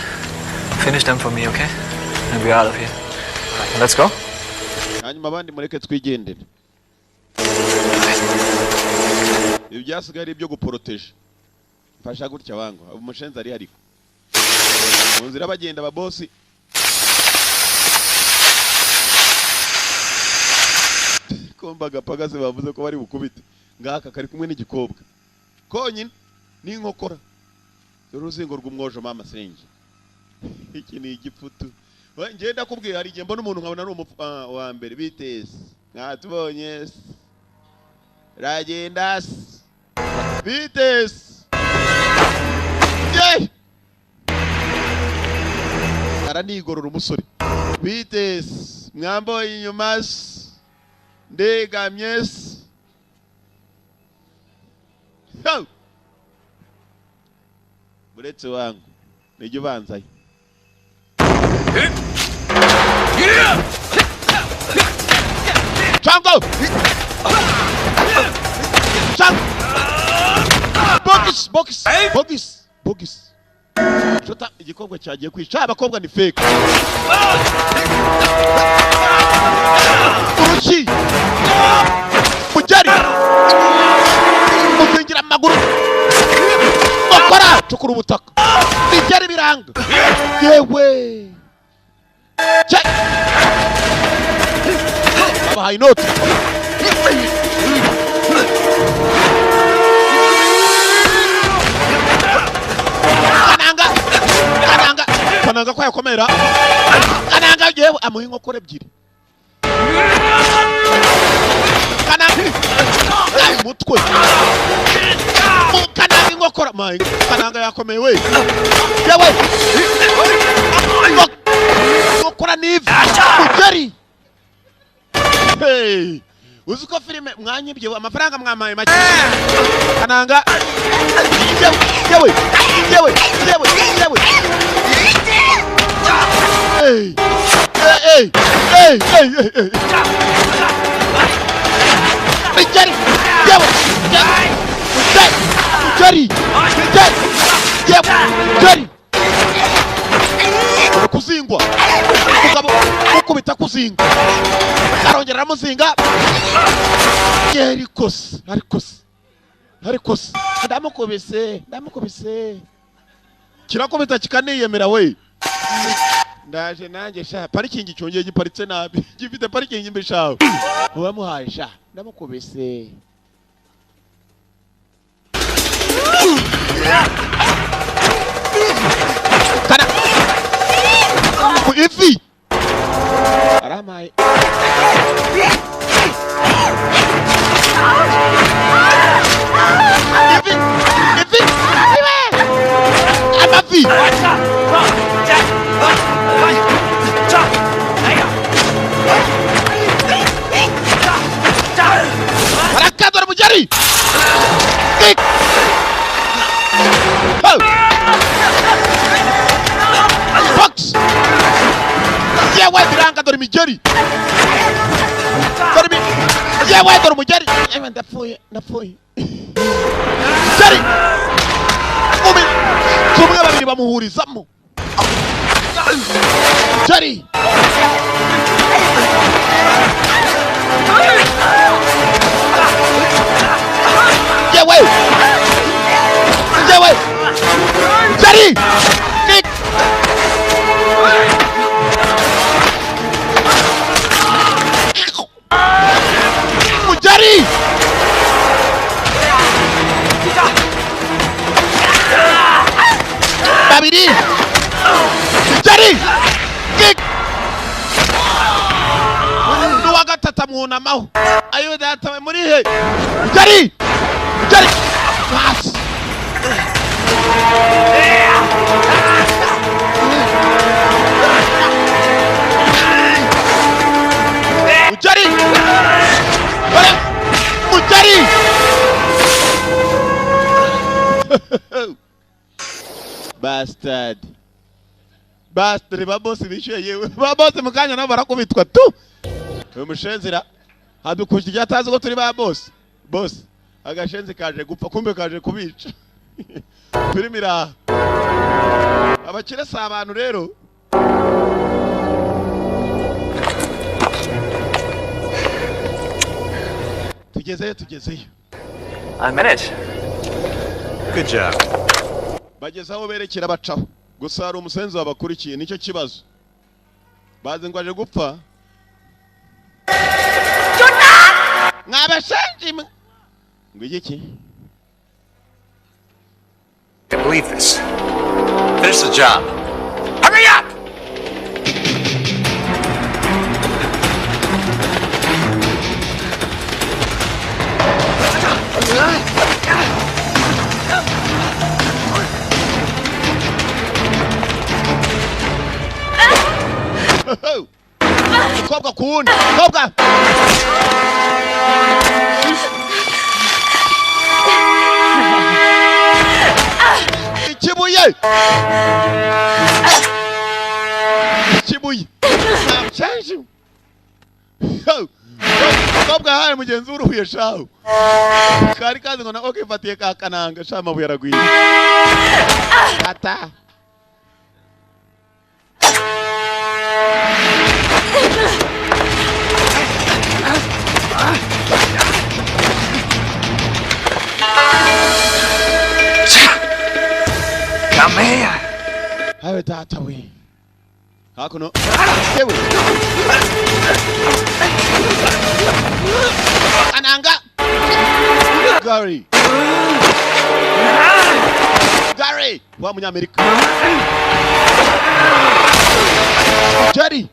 finish them for me, okay? And we're out of here. Let's go. Hanyuma abandi mureke twigendere. Ibi byasigaye ari ibyo guporoteje. Mfasha gutya wangu, umushenzi ari ariko mu nzira bagenda ababosi. Komba agapagasi bavuze ko bari bukubite. Ngaka kari kumwe n'igikobwa konyine n'inkokora. Dore uruzingo rw'umwojo, mama senge. Iki ni igipfutu. We, njye ndakubwira, hari igihe mbona umuntu nkabona ari umupfu. Ah, wa mbere biteze mwatubonye se, ragenda se biteze. Ye! Aranigorora umusore. Biteze mwamboye inyuma se, ndegamye se. Ho! Buretse wangu nijya ubanzayo. Chango! Chango! Bogis! Bogis! Bogis! Bogis! Shota, igikobwa cyagiye kwica abakobwa ni fake. Uruki! Mugeri! Muzingira amaguru! Bakora! Cukura ubutaka! Bigeri biranga! Yewe! Check! Babahaye inoti! Kananga! Kananga! Kananga ko yakomera! Kananga yewe amuha inkokora ebyiri! Kananga! Ay, umutwe! Kananga inkokora! My Kananga yakomeye we! Yewe! Inkokora n'ivi! Mugeri! Hey! Uzi ko filime mwanyibye amafaranga mwamaye make. Kananga! Yewe! Yewe! Yewe! Yewe! Hey! Hey! Hey! Hey! Hey! Hey! Mugeri! Yewe! Mugeri! Mugeri! Yewe! Mugeri! Kuzingwa! Umugabo ukubita kuzinga! Arongera aramuzinga! Ariko se, ariko se, ariko se, ndamukubise, ndamukubise. Kirakubita kikaniyemera we. Ndaje nanjye sha, parikingi cyongeye giparitse nabi. Gifite parikingi mbi sha. Uwamuhaye sha, ndamukubise. Kana ku ivi. Aramaye. Ivi! Ivi! Ivi! Amavi! Arakadora mugeri! Kick! Oh! Box! Yewe biranga, dore imigeri! Dore yewe dore umugeri! Yewe ndapfuye, ndapfuye. Mugeri! Umi! Tumwe babiri bamuhurizamo. Mugeri! Yewe! Yewe! Mugeri! Kick! Mugeri! Babiri! Mugeri! Kick! N'uwa gatatu amwunamaho. Ayo data we muri he? Mugeri! Mugeri! Hasi! Mugeri! Mugeri! Bastard. Bastard ba boss bishyuye yewe. Ba boss mu kanya nabo barakubitwa tu. Uyu mushenzira hadukuje igihe atazi ko turi ba boss. Boss agashenzi kaje gupfa kumbe kaje kubica. Filime iraha. Abakire si abantu rero. Tugezeyo, tugezeyo. I managed. Good job. Bageze aho berekera bacaho. Gusa hari umusenzi wabakurikiye, nicyo kibazo. Bazi ngo aje gupfa. Mwabashenji mwe. Ngo iki? Can't believe this. Finish the job. Hurry up! Mukobwa ku wundi mukobwa. Ikibuye, ikibuye ntamushenshi. Mukobwa yahaye mugenzi we uruhuye shahu kari kazi ngo nako kifatiye ka kananga sha, amabuye aragwira ata. Come here. Habe data we, hakuno yewe kananga. Gary, Gary wa munyamerika Jerry.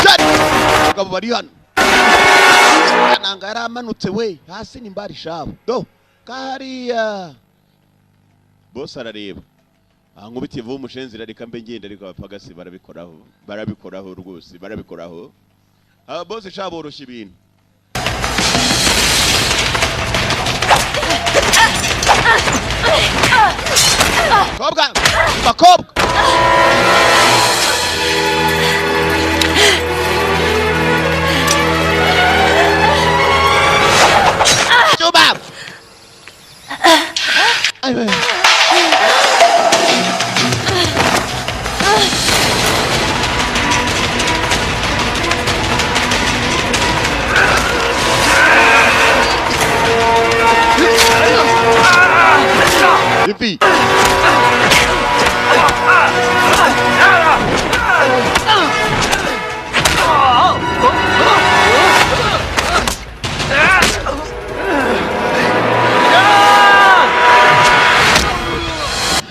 Jerry, abagabo bari hano, kananga yaramanutse we hasi ni mbari shabo do kariya. Boss arareba ankubitiye vuba umushenzi, reka mbe ngenda, ariko abapagasi barabikoraho, barabikoraho rwose, barabikoraho. Aba boss sha boroshya ibintu. Bakobwa, bakobwa. Cyuma. Ay, ay. Ifi.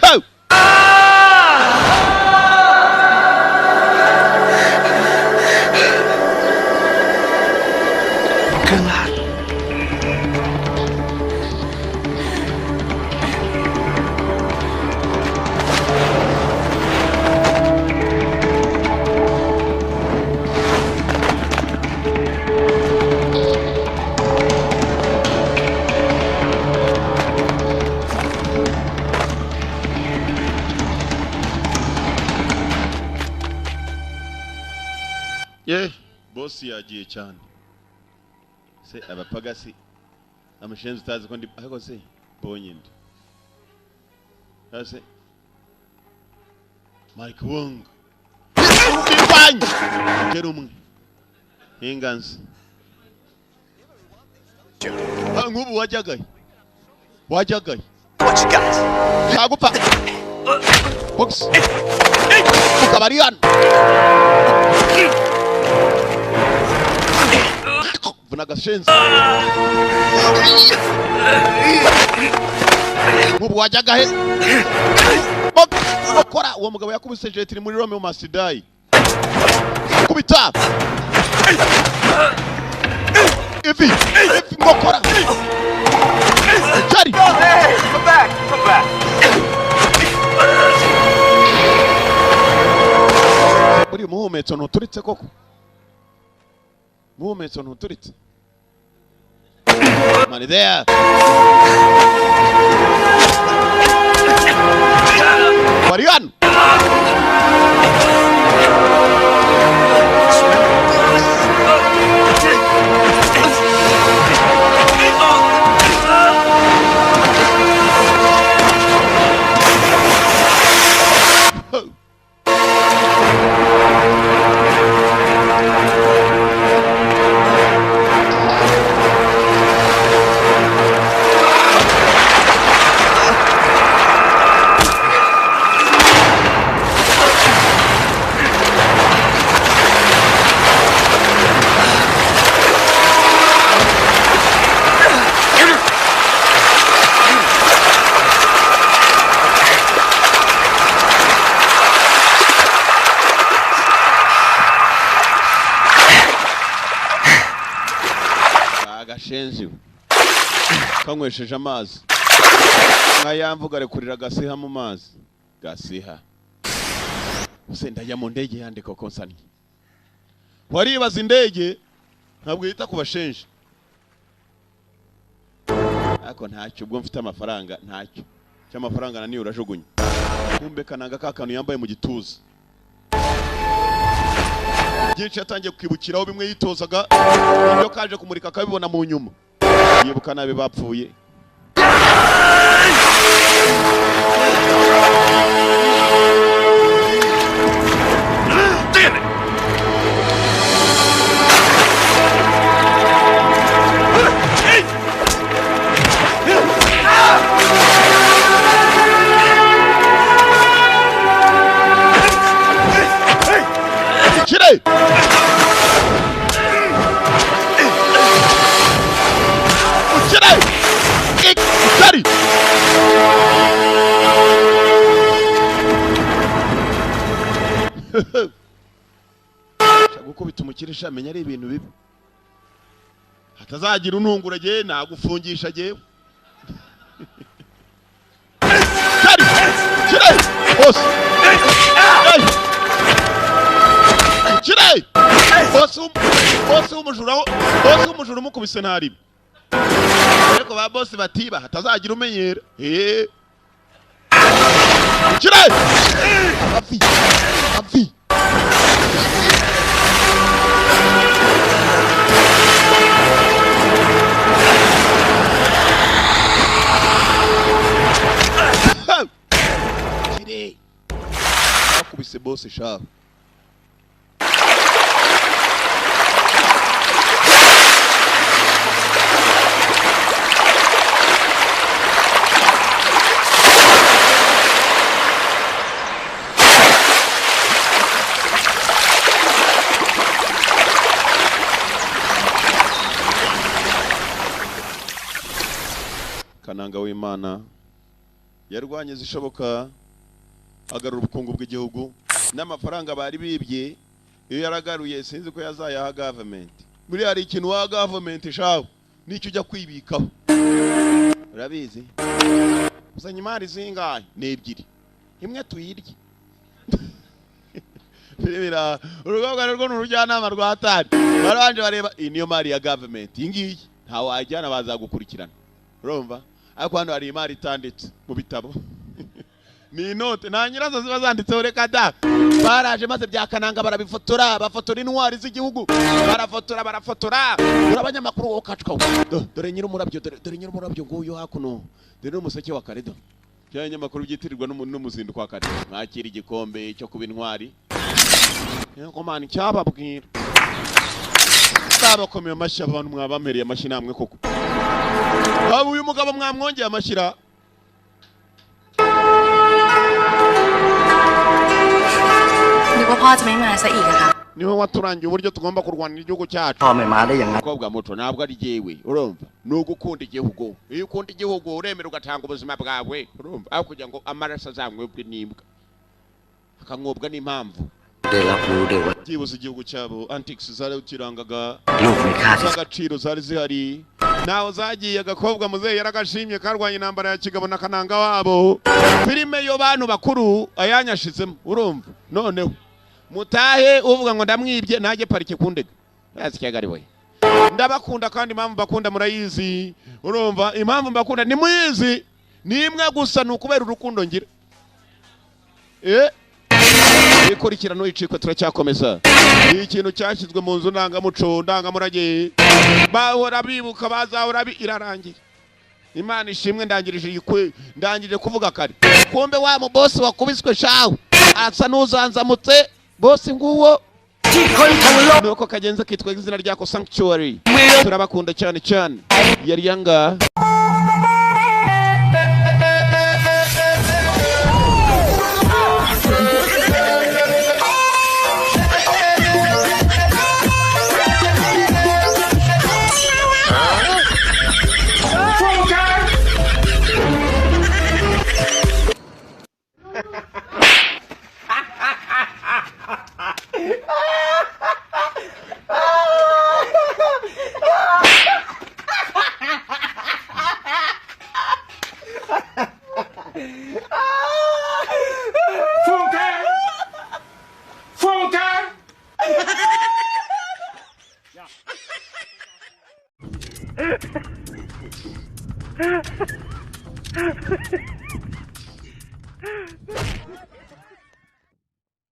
Ho! เครื่องราช Ye, boss yagiye cyane. Se abapagasi amushenzi utazi ko ndi ariko se mbonye ndi. Ase Mike Wong. Ndwanye. Gera umwe. Inganzi. Ah, nk'ubu wajyagaye. Wajyagaye. What you got? Nagupfa. Box. Ukabari hano. Vuna agashenzi. Nk'ubu wajyaga he? Box. Bakora uwo mugabo yakubise jetiri muri Romeo must die. Kubita. Ivi. Ivi ngokora. Jari. Hey, come back! Come back! Buri muhumetso ntuturitse koko? Muhumetso ntuturitse? Money there. Bari hano. Mushenzi we, kanywesheje amazi nk'ayamvuga, arekurira gasiha mu mazi. Gasiha se, ndajya mu ndege yande koko? Nsannye waribaza, indege ntabwo yita ku bashenji, ariko ntacyo. Ubwo mfite amafaranga, ntacyo cy'amafaranga naniyo urajugunya. Kumbe Kananga, ka kantu yambaye mu gituza, byinshi yatangiye kwibukiraho, bimwe yitozaga, ibyo kaje kumurika akabibona mu nyuma, yibuka nabi bapfuye. Damn it! Kire ukire ikari. Gukubita umukire shamenya ari ibintu bibi, hatazagira untungura. Jye nagufungisha jyewe. Kari kire bose. Hey! Kire bose, bose w'umujura, bose w'umujura umukubise ntaribe, ariko ba bosi batiba, hatazagira umenyera. Kire afi afi. Kire bakubise bose shabu. Kananga w'Imana yarwanye zishoboka, agarura ubukungu bw'igihugu n'amafaranga bari bibye. Iyo yaragaruye, sinzi ko yazayaha government. Muri hari ikintu wa government shawe nicyo ujya kwibikaho, urabizi. Uzanye imari zingahe? Ni ebyiri, imwe tuyirye. Birebera urugobwa rwo ni urujyanama rwa tari, barabanje bareba iyi niyo mari ya government, iyi ngiyi ntawe wajyana, bazagukurikirana, urumva. Ariko hano hari imari itanditse mu bitabo, ni inote nta nyirazo ziba zanditseho. Reka da, baraje maze bya Kananga barabifotora, bafotora intwari z'igihugu, barafotora, barafotora. Dore abanyamakuru, wowe kacwa, dore nyir'umurabyo, dore, dore nyir'umurabyo nguyu hakuno, dore n'umuseke wa kare, do bya binyamakuru byitirirwa n'umuzinduko wa kare. Mwakira igikombe cyo kuba intwari. Yego man, icyababwira, babakomeye amashyi. Abantu mwabamereye amashyi namwe koko. Aba uyu mugabo mwamwongeye amashyira. นึกว่าพ่อจะไม่มาซะอีกอะค่ะ Niwe waturangiye uburyo tugomba kurwanira igihugu cyacu. พ่อไม่มาได้ยังไง Umukobwa muto, ntabwo ari jyewe, urumva, ni ugukunda igihugu. Iyo ukunda igihugu uremera ugatanga ubuzima bwawe, urumva, aho kugira ngo amaraso azanywebwe n'imbwa, akanywobwa n'impamvu. ได้รับรู้ด้วยว่า Byibuze igihugu cyabo, antiques zari kirangaga ลูกมีค่าที่ z'agaciro zari zihari, ntaho zagiye. Agakobwa muzehe yaragashimye, karwanya intambara ya kigabo na Kananga wabo. Filime yo bantu bakuru ayanyashizemo, urumva. Noneho mutahe, uvuga ngo ndamwibye ntajye parike kundega yazi we. Ndabakunda, kandi impamvu mbakunda murayizi, urumva. Impamvu mbakunda nimuyizi, ni imwe gusa, ni ukubera urukundo ngira. Ikurikirana icikwe, turacyakomeza. Ni ikintu cyashyizwe mu nzu ndangamuco, ndangamurage, bahora bibuka, bazahora irarangiye. Imana ishimwe, ndangirije iyi ndangije kuvuga kare. Kumbe wa mu bosi wakubiswe shawe asa n'uzanzamutse, bosi nguwo. Nuko kagenze, kitwa izina ryako Sanctuary. Turabakunda cyane cyane. Yari yanga.